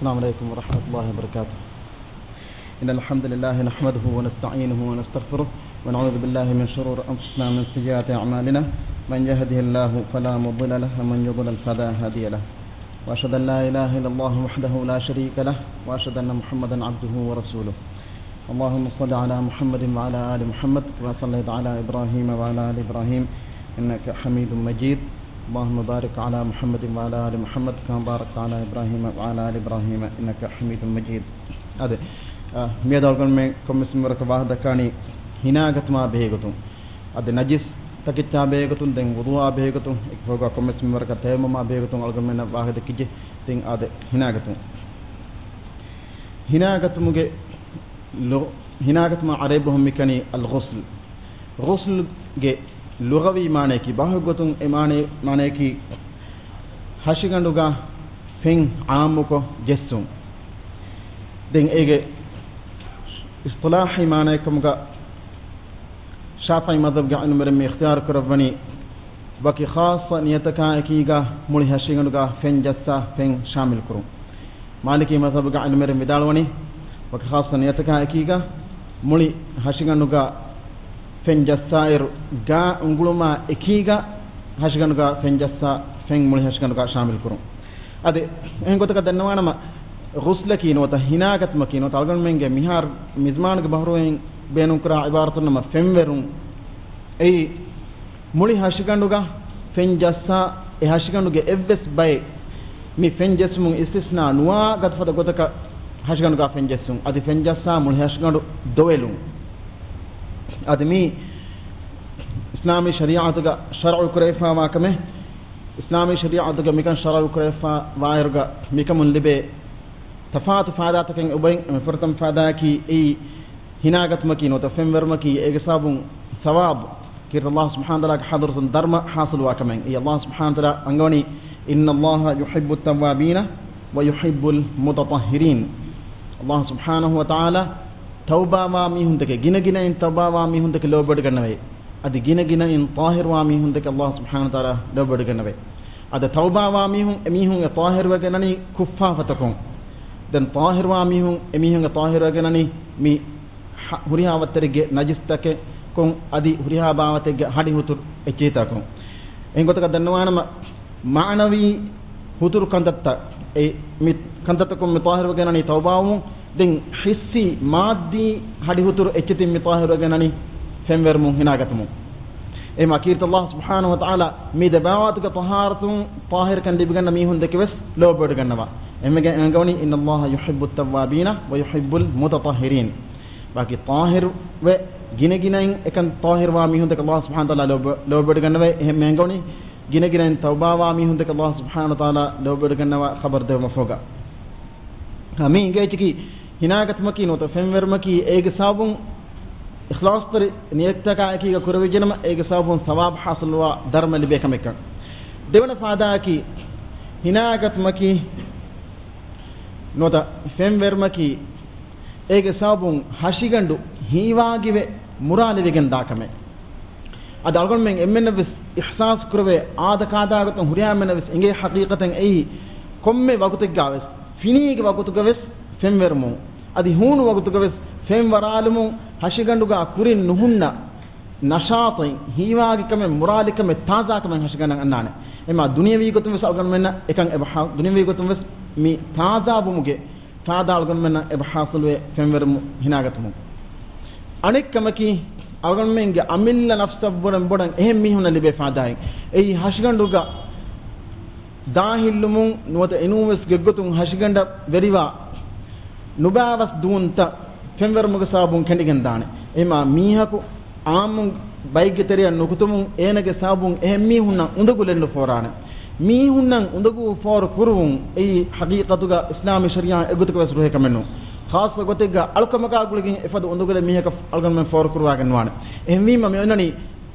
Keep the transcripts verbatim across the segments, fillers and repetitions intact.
السلام عليكم ورحمة الله وبركاته. إن الحمد لله نحمده ونستعينه ونستغفره، ونعوذ بالله من شرور أنفسنا ومن سيئات أعمالنا. من يهده الله فلا مضل له، ومن يضلل فلا هادي له. وأشهد أن لا إله إلا الله وحده لا شريك له، وأشهد أن محمدا عبده ورسوله. اللهم صل على محمد وعلى آل محمد كما صليت على إبراهيم وعلى آل إبراهيم إنك حميد مجيد. اللهم بارك على محمد وعلى آل محمد كما باركت على إبراهيم وعلى آل إبراهيم إنك حميد مجيد. އާދެ، އާ، މިއަދު އަޅުގަނޑުމެން ކޮންމެސް މިންވަރަކަށް ވާހަކަ ދައްކާނީ ހިނާގަތުމާ ބެހޭގޮތުން. އަދި ނަޖިސް ތަކެއްޗާ ބެހޭގޮތުން، ދެން ވުޟޫއާ ބެހޭގޮތުން، އެކި ފަހުގަ ކޮންމެސް މިންވަރަކަށް ތަޔައްމުމާ ބެހޭގޮތުން އަޅުގަނޑުމެންނަށް ވާހަކަ ދެއްކިއްޖެ. ދެން އާދެ ހިނާގަތުން. ހިނާގަތުމުގެ ލު-، ހިނާގަތުމަށް ޢަރަބި ބަހުން މި ކަނީ އަލްޣުސްލް. ޣުސްލްގެ ލުޣަވީ މާނަޔަކީ، ބާހުގޮތުން އެ މާނަ-، މާނަޔަކީ ހަށިގަނޑުގަ ފެން ޢާއްމުކޮށް ޖެއްސުން. ދެން އޭގެ އިޞްޠިލާޙީ މާނައެއްކަމުގަ ޝާފިޢީ މަޛްހަބުގެ ޢިލްމުވެރިން މި އިޚްތިޔާރު ކުރައްވަނީ، ވަކި ޚާއްޞަ ނިޔަތަކާ އެކީގަ މުޅި ހަށިގަނޑުގަ ފެން ޖައްސާ ފެން ޝާމިލް ކުރުން. މާލިކީ މަޛްހަބުގެ ޢިލްމުވެރިން ވިދާޅުވަނީ، ވަކި ޚާއްޞަ ނިޔަތަކާ އެކީގަ މުޅި ހަށިގަނޑުގަ ފެން ޖައްސާއިރު، ގާ އުނގުޅުމާ އެކީގަ ހަށިގަނޑުގަ ފެން ޖައްސާ ފެން މުޅި ހަށިގަނޑުގަ ޝާމިލް ކުރުން. އަދި އެހެން ގޮތަކަށް ދަންނަވާނަމަ، ޣުސްލަކީ ނުވަތަ ހިނާގަތުމަކީ ނުވަތަ އަޅުގަނޑުމެންގެ މިހާރު މިޒްމާނުގެ ބަހުރުވައިން ބޭނުންކުރާ ޢިބާރަތުންނަމަ ފެންވެރުން. އެއީ މުޅި ހަށިގަނޑުގަ ފެން ޖައްސާ، އެ ހަށިގަނޑުގެ އެއްވެސް ބައެއް މި ފެން ޖެއްސުމުން އިސްތިސްނާ ނުވާ ގަދަފަދަ ގޮތަކަށް ހަށިގަނޑުގަ ފެން ޖެއްސުން. އަދި ފެން ޖައްސާ މުޅި ހަށިގަނޑު ދޮވެލުން. އަދި މީ އިސްލާމީ ޝަރީޢަތުގަ ޝަރުޢު ކުރެވިފައިވާ ކަމެއް. އިސްލާމީ ޝަރީޢަތުގަ މިކަން ޝަރުޢު ކުރެވިފައިވާއިރުގަ މިކަމުން ލިބޭ ތަފާތު ފާއިދާތަކެއް އެބައިން. އެންމެ ފުރަތަމަ ފާއިދާއަކީ އެއީ ހިނާގަތުމަކީ ނުވަތަ ފެންވެރުމަކީ އޭގެ ސަބަބުން ސަވާބު ކީރިތި ﷲ ސުބްޙާނަހޫ ވަތަޢާލާގެ ޙަޟްރަތުން ދަރުމަ ޙާޞިލުވާ ކަމެއް. އެއީ ﷲ ސުބްޙާނަހޫ ވަތަޢާލާ އަންގަވަނީ، "إن الله يحب التوابين ويحب المتطهرين." ﷲ ސުބްޙާނަހޫ ވަތަޢާލާ ތައުބާވާ މީހުންދެކެ، ގިނަގިނައިން ތައުބާވާ މީހުންދެކެ ލޯބިވެޑިގަންނަވައި. އަދި ގިނަގިނައިން ޠާހިރުވާ މީހުންދެކެ ﷲ ސުބްޙާނަހޫ ވަތަޢާލާ ލޯބިވެޑިގަންނަވައި. އަދި ތައުބާވާ މީހުން، އެމީހުން އެ ޠާހިރުވެގެންނަނީ ކުށްފާފަތަކުން. ދެން ޠާހިރުވާ މީހުން، އެމީހުން އެ ޠާހިރުވެގެންނަނީ މި ހަ-، ހުރިހާ ވައްތަރެއްގެ ނަޖިސްތަކެއްކުން އަދި ހުރިހާ ބާވަތެއްގެ ހަޑި ހުތުރު އެއްޗިހިތަކުން. އެހެން ގޮތަކަށް ދަންނަވާނަމަ، މަޢުނަވީ ހުތުރު ކަންތައްތައް، އެ މި ކަންތައްތަކުން މި ޠާހިރުވެގެންނަނީ ތައުބާވުމުން. ދެން ޙިއްސީ، މާއްދީ ހަޑި ހުތުރު އެއްޗިތިން މި ޠާހިރުވެގެންނަނީ ފެންވެރުމުން ހިނާގަތުމުން. އެމާ ކީރިތި ﷲ ސުބްޙާނަހޫ ވަތަޢާލާ މި ދެ ބާވަތުގެ ޠަހާރަތުން ޠާހިރުކަން ލިބިގަންނަ މީހުން ދެކެ ވެސް ލޯބިވެޑިގަންނަވާ. އެންމެގެ އެނގަވަނީ، "إن الله يحب التوابين ويحب المتطهرين." ބާކީ ޠާހިރުވެ ގިނަގިނައިން އެކަން ޠާހިރުވާ މީހުން ދެކެ ﷲ ސުބްޙާނަހޫ ވަތަޢާލާ ލޯބި-، ލޯބިވެޑިގަންނަވައި. އެހެން އެނގަވަނީ ގިނަގިނައިން ތައުބާވާ މީހުން ދެކެ ﷲ ސުބްޙާނަހޫ ވަތަޢާލާ ލޯބިވެޑިގަންނަވާ ޚަބަރު ދެވުމަށްފަހުގަ. މި އިނގޭ އެއްޗަކީ ހިނާގަތުމަކީ ނުވަތަ ފެންވެރުމަކީ އޭގެ ސަބަބުން އިޚްލާޞްތެރި ނިޔަތަކާ އެކީގަ ކުރެވިއްޖެނަމަ، އޭގެ ސަބަބުން ސަވާބު ޙާޞިލުވާ ދަރުމަ ލިބޭ ކަމެއްކަން. ދެވަނަ ފާއިދާއަކީ، ހިނާގަތުމަކީ ނުވަތަ ފެންވެރުމަކީ އޭގެ ސަބަބުން ހަށިގަނޑު ހީވާގިވެ މުރާލެވިގެން ދާ ކަމެއް. އަދި އަޅުގަނޑުމެން އެންމެންނަށް ވެސް އިޙްސާސް ކުރެވޭ، އާދަ ކާދާގޮތުން ހުރިހާ އެންމެންނަށް ވެސް އެނގޭ ޙަޤީޤަތެއް އެއީ، ކޮންމެ ވަގުތެއްގަ ވެސް، ފިނީގެ ވަގުތުގަ ވެސް ފެންވެރުމުން، އަދި ހޫނު ވަގުތުގަ ވެސް ފެން ވަރާލުމުން، ހަށިގަނޑުގަ ކުރިން ނުހުންނަ ނަޝާޠެއް، ހީވާގިކަމެއް، މުރާލިކަމެއް، ތާޒާކަމެއް ހަށިގަނޑަށް އަންނާނެ. އެމާ ދުނިޔަވީ ގޮތުން ވެސް އަޅުގަނޑުމެންނަށް އެކަން އެބަ ޙާ-، ދުނިޔަވީ ގޮތުން ވެސް މި ތާޒާވުމުގެ ފާއިދާ އަޅުގަނޑުމެންނަށް އެބަ ޙާޞިލުވޭ ފެންވެރުމުން ހިނާގަތުމުން. އަނެއް ކަމަކީ، އަޅުގަނޑުމެންގެ އަމިއްލަ ނަފްސަށްވުރެން ބޮޑަށް އެހެން މީހުންނަށް ލިބޭ ފާއިދާއެއް. އެއީ ހަށިގަނޑުގަ ދާހިއްލުމުން ނުވަތަ އެނޫންވެސް ގެއްގޮތުން ހަށިގަނޑަށް ވެރިވާ ނުބާވަސް ދޫންތައް ފެންވެރުމުގެ ސަބަބުން ކެނޑިގެން ދާނެ. އެހެމާ މީހަކު އާއްމު ބައެއްގެ ތެރެއަށް ނުކުތުމުން އޭނަގެ ސަބަބުން އެހެން މީހުންނަށް އުނދަގުލެއް ނުފޯރާނެ. މީހުންނަށް އުނދަގޫ ފޯރު ކުރުވުން އެއީ ޙަޤީޤަތުގަ އިސްލާމީ ޝަރީޢާ އެއްގޮތަކަށް ވެސް ރުހޭ ކަމެއް ނޫން. ޚާއްޞަ ގޮތެއްގަ އަޅުކަމަކާ ގުޅިގެން އެފަދަ އުނދަގުލެއް މީހަކަށް އަޅުގަނޑުމެން ފޯރު ކުރުވާގެން ނުވާނެ. އެހެންވީމަ މި އޮންނަނީ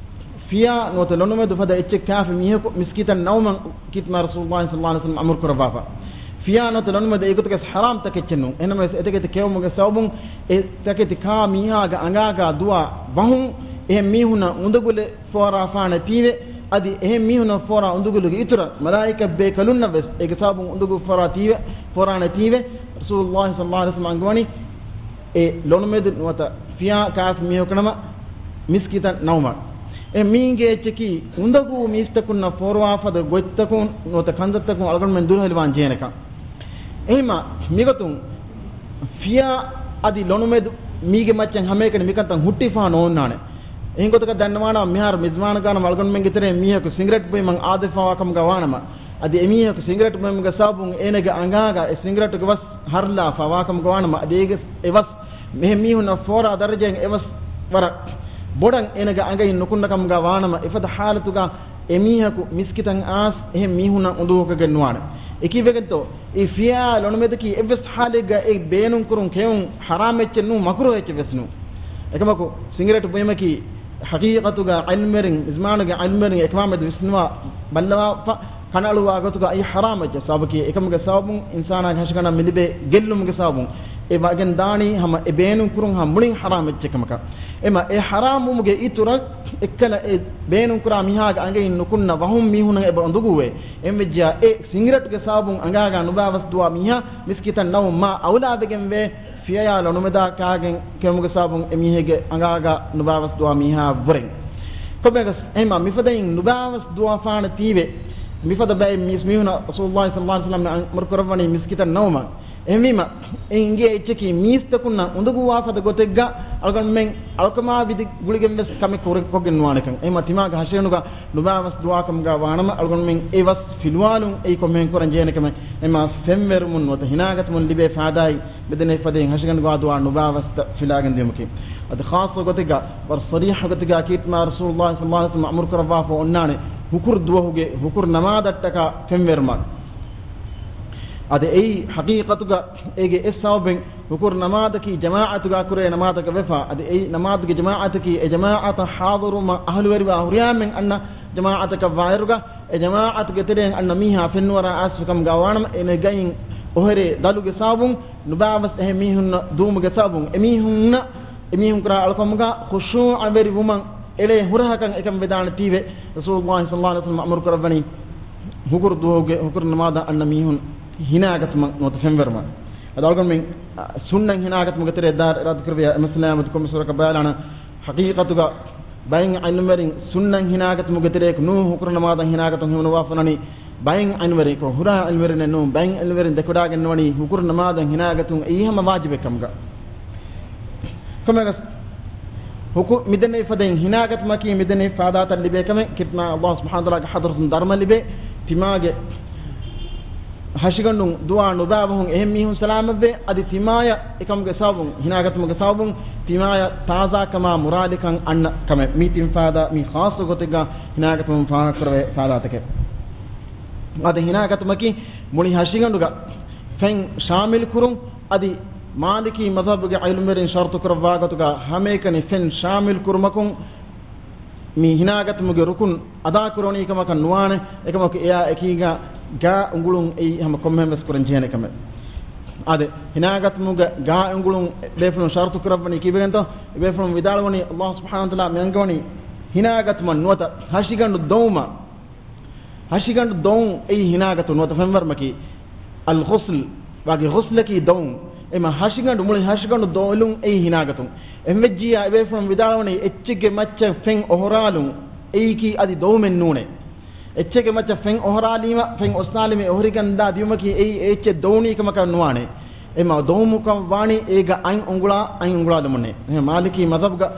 ފިޔާ ނުވަތަ ލޮނުމެދު ފަދަ އެއްޗެއް ކާފި މީހަކު މިސްކިތަށް ނައުމަން ކީރިތި މާތް ރަސޫލުﷲ ޞައްލަﷲ ޢަލައިހި ވަސައްލަމަ އަމުރު ކުރައްވާފަ. ފިޔާ ނުވަތަ ލޮނުމެދު އެގޮތަކަށް ޙަރާމް ތަކެއްޗެއް ނޫން. އެހެންނަމަވެސް އެތަކެތި ކެއުމުގެ ސަބަބުން އެ ތަކެތި ކާ މީހާގެ އަނގާގާ ދުވާ ވަހުން އެހެން މީހުންނަށް އުނދަގުލެއް ފޯރާފާނެތީވެ، އަދި އެހެން މީހުންނަށް ފޯރާ އުނދުގުލުގެ އިތުރަށް މަލާއިކަ ބޭކަލުންނަށް ވެސް އޭގެ ސަބަބުން އުނދުގު ފޯރާ ތީވެ، ފޯރާނެ ތީވެ. ރަސޫލުﷲ ޞައްލަﷲ ޢަލައިހި ވަސައްލަމަ އަންގަވަނީ އެ ލޮނުމެދު ނުވަތަ ފިޔާ ކާފި މީހަކު ނަމަ މިސްކިތަށް ނައުމަށް. އެ މީގެ އެއްޗަކީ އުނދަގޫ މީސްތަކުންނަށް ފޯރުވާފަދަ ގޮތްތަކުން ނުވަތަ ކަންތައްތަކުން އަޅުގަނޑުމެން ދުރުހެލިވާން ޖެހޭނެކަން. އެހެމަ މިގޮތުން ފިޔާ އަދި ލޮނުމެދު މީގެ މައްޗަށް ހަމައެކަނި މިކަންތައް ހުއްޓިފާ ނޯންނާނެ. އެހެން ގޮތަކަށް ދަންނަވާނަމަ މިހާރު މިޒްމާނުގާ ނަމަ އަޅުގަނޑުމެންގެ ތެރޭ މީހަކު ސިނގްރެޓް ބުއިމަށް އާދެފާވާ ކަމުގަ ވާނަމަ، އަދި އެމީހަކު ސިނގްރެޓް ބުއިމުގެ ސަބަބުން އޭނަގެ އަނގާގަ އެ ސިނގްރެޓުގެ ވަސް ހަރުލާފާ ވާކަމުގަ ވާނަމަ، އަދި އޭގެ އެ ވަސް މިހެން މީހުންނަށް ފޯރާ ދަރަޖައިން އެ ވަސް ވަރަށް ބޮޑަށް އޭނަގެ އަނގައިން ނުކުންނަ ކަމުގަ ވާނަމަ، އެފަދަ ހާލަތުގަ އެ މީހަކު މިސްކިތަށް އާސް އެހެން މީހުންނަށް އުނދަގޫކޮށްގެން ނުވާނެ. އެކީވެގެންތޯ، އެ ފިޔާ ލޮނުމެދަކީ އެއްވެސް ހާލެއްގަ އެ ބޭނުން ކުރުން ކެއުން ޙަރާމް އެއްޗެއް ނޫން، މަކްރޫހް އެއްޗެއް ވެސް ނޫން. އެކަމަކު ސިނގްރެޓް ބުއިމަކީ ޙަޤީޤަތުގަ ޢިލްމުވެރިން، މިޒްމާނުގެ ޢިލްމުވެރިން އެކަމާމެދު ވިސްނުވާ ބައްލަވާފަ ކަނޑައަޅުވާ ގޮތުގަ އެ ޙަރާމް އެއްޗެއް. ސަބަބަކީ އެކަމުގެ ސަބަބުން އިންސާނާގެ ހަށިގަނޑަށް މި ލިބޭ ގެއްލުމުގެ ސަބަބުން އެ ވަގެން ދާނީ ހަމަ އެ ބޭނުން ކުރުން ހަމަ މުޅިން ޙަރާމް އެއްޗެއް ކަމަކަށް. އެމަ އެ ޙަރާމް ވުމުގެ އިތުރަށް އެއްކަލަ އެ ބޭނުން ކުރާ މީހާގެ އަނގައިން ނުކުންނަ ވަހުން މީހުންނަށް އެބަ އުނދަގޫވޭ. އެހެންވެއްޖިޔާ އެ ސިނގްރެޓުގެ ސަބަބުން އަނގާގާ ނުބާވަސް ދުވާ މީހާ މިސްކިތަށް ނައުމުން މާ އައުލާވެގެންވޭ. ފިޔަޔާ ލޮނުމެދާ ކާގެން ކެއުމުގެ ސަބަބުން އެމީހެއްގެ އަނގާގަ ނުބާވަސް ދުވާ މީހާ ވުރެން. ކޮބެގަސް އެހެމަ މިފަދައިން ނުބާވަސް ދުވާފާނެ ތީވެ، މިފަދަ ބައެއް މީސް މީހުނަށް ރަސޫލުﷲ ޞައްލަﷲ ޢަލައިހި ވަސައްލަމަ އަމުރު ކުރައްވަނީ މިސްކިތަށް ނައުމަށް. އެހެންވީމަ، އެ އިނގޭ އެއްޗަކީ މީސްތަކުންނަށް އުނދަގޫވާފަދަ ގޮތެއްގަ އަޅުގަނޑުމެން އަޅުކަމާ ވިދި ގުޅިގެން ވެސް ކަމެއް ކުރެ-، ކޮށްގެން ނުވާނެކަން. އެހެމަ ތިމާގެ ހަށިގަނޑުގަ ނުބާވަސް ދުވާކަމުގަ ވާނަމަ އަޅުގަނޑުމެން އެ ވަސް ފިލުވާލުން އެއީ ކޮންމެހެން ކުރަން ޖެހޭނެ ކަމެއް. އެމާ ފެންވެރުމުން ނުވަތަ ހިނާގަތުމުން ލިބޭ ފާދާއި މިދެންނެވި ފަދައިން ހަށިގަނޑުގާ ދުވާ ނުބާވަސްތައް ފިލާގެން ދިޔުމަކީ. އަދި ޚާއްޞަ ގޮތެއްގަ ވަރަށް ޞަރީޙަ ގޮތެއްގަ ކީރިތި މާތް ރަސޫލުﷲ ޞައްލަﷲ ޢަލައިހި ވަސައްލަމަ އަމުރު ކުރައްވާފަ އޮންނާނެ ހުކުރު ދުވަހުގެ ހުކުރު ނަމާދަށްޓަކާ ފެންވެރުމަށް. އަދި އެއީ ޙަޤީޤަތުގަ އޭގެ އެއް ސަބަބެއް ހުކުރު ނަމާދަކީ ޖަމާޢަތުގާ ކުރޭ ނަމާދަކަށް ވެފަ. އަދި އެއީ ނަމާދުގެ ޖަމާޢަތަކީ އެ ޖަމާޢަތަށް ޙާޟިރުވުމަށް އަހުލުވެރިވާ ހުރިހާމެން އަންނަ ޖަމާޢަތަކަށް ވާއިރުގަ އެ ޖަމާޢަތުގެ ތެރެއިން އަންނަ މީހާ ފެންނުވަރާ އައިސްފިކަމުގާ ވާނަމަ، އޭނަގައިން އޮހެރޭ ދަލުގެ ސަބަބުން ނުބާވަސް އެހެން މީހުންނަށް ދުވުމުގެ ސަބަބުން އެމީހުންނަށް، އެމީހުން ކުރާ އަޅުކަމުގާ ޚުޝޫޢަވެރިވުމަށް އެޅޭ ހުރަހަކަށް އެކަން ވެދާނެތީވެ، ރަސޫލުﷲ ޞައްލަﷲ ޢަލައިހި ވަސައްލަމަ އަމުރު ކުރައްވަނީ ހުކުރު ދުވަހުގެ ހުކުރު ނަމާދަށް އަންނަ މީހުން ހިނާގަތުމަށް ނުވަތަ ފެންވެރުމަށް. އަދި އަޅުގަނޑުމެން، އަ، ސުންނަތް ހިނާގަތުމުގެ ތެރޭ ދާއިރާ އިރާދަކުރެއްވިޔާ، އެ މައްސަލައާ މެދު ކޮންމެސް ވަރަކަށް ބަޔާން ޙަޤީޤަތުގަ ބައެއް ޢިލްމުވެރިން ސުންނަތް ހިނާގަތުމުގެ ތެރެއަކު ނޫން ހުކުރު ނަމާދަށް ހިނާގަތުން ހިމަނުވާފަ ނަނީ، ބައެއް ޢިލްމުވެރިން، ކޮށް ހުރާ ޢިލްމުވެރިންނެއް ނޫން، ބައެއް ޢިލްމުވެރިން ދެކެވަޑާގެންނަވަނީ ހުކުރު ނަމާދަށް ހިނާގަތުން އެއީ ހަމަ ވާޖިބެއް ކަމުގަ. ކޮންމެވެސް ހުކު-، މިދެންނެވި ފަދައިން ހިނާގަތުމަކީ މިދެންނެވި ފާދާތައް ލިބޭ ކަމެއް. ކީރިތި މާތް ﷲ ސުބްޙާނަހޫ ވަތަޢާލާގެ ޙަޟްރަތުން ދަރުމަ ލިބޭ، ތިމާގެ ހަށިގަނޑުން ދުވާ ނުބާވަހުން އެހެން މީހުން ސަލާމަތްވޭ. އަދި ތިމާޔަށް އެކަމުގެ ސަބަބުން، ހިނާގަތުމުގެ ސަބަބުން ތިމާޔަށް ތާޒާކަމާ މުރާލިކަން އަންނަ ކަމެއް. މީ ތިން ފާދާ، މީ ޚާއްޞަ ގޮތެއްގަ ހިނާގަތުމުން ފާހަގަކުރެވޭ ފާދާތަކެއް. އަދި ހިނާގަތުމަކީ މުޅި ހަށިގަނޑުގަ ފެން ޝާމިލް ކުރުން. އަދި މާލިކީ މަޒްހަބުގެ ޢިލްމުވެރިން ޝަރުތު ކުރައްވާ ގޮތުގަ ހަމައެކަނި ފެން ޝާމިލް ކުރުމަކުން މި ހިނާގަތުމުގެ ރުކުން އަދާކުރަނީ ކަމަކަށް ނުވާނެ. އެކަމަކު އެއާ އެކީގަ ގާ އުނގުޅުން އެއީ ހަމަ ކޮންމެހެން ވެސް ކުރަން ޖެހޭނެ ކަމެއް. އާދެ، ހިނާގަތުމުގެ ގާ އުނގުޅުން ބޭފުޅުން ޝަރުތު ކުރައްވަނީ ކީއްވެގެންތޯ؟ އެބޭފުޅުން ވިދާޅުވަނީ، ﷲ ސުބްޙާނަހޫ ވަތަޢާލާ މި އަންގަވަނީ ހިނާގަތުމަށް ނުވަތަ ހަށިގަނޑު ދޮވުމަށް. ހަށިގަނޑު ދޮވުން އެއީ ހިނާގަތުން ނުވަތަ ފެންވަރުމަކީ. އަލްޣުސްލް ވާގި ޣުސްލަކީ ދޮވުން. އެމަ ހަށިގަނޑު، މުޅި ހަށިގަނޑު ދޮވުލުން އެއީ ހިނާގަތުން. އެހެންވެއްޖިއްޔާ އެބޭފުޅުން ވިދާޅުވަނީ އެއްޗެއްގެ މައްޗަށް ފެން އޮހޮރާލުން އެއީކީ އަދި ދޮވުމެއް ނޫނޭ. އެއްޗެއްގެ މައްޗަށް ފެން އޮހޮރާލީމަ، ފެން އޮއްސާލީމަ އެ އޮހޮރިގަންދާ ދިޔުމަކީ އެއީ އެ އެއްޗެއް ދޮވުނީ ކަމަކަށް ނުވާނެ. އެމަ ދޮވުމުކަން ވާނީ އޭގަ އަތް އުނގުޅާ، އަތް އުނގުޅާލުމުންނޭ. އެހެން މާލިކީ މަޒްހަބުގަ،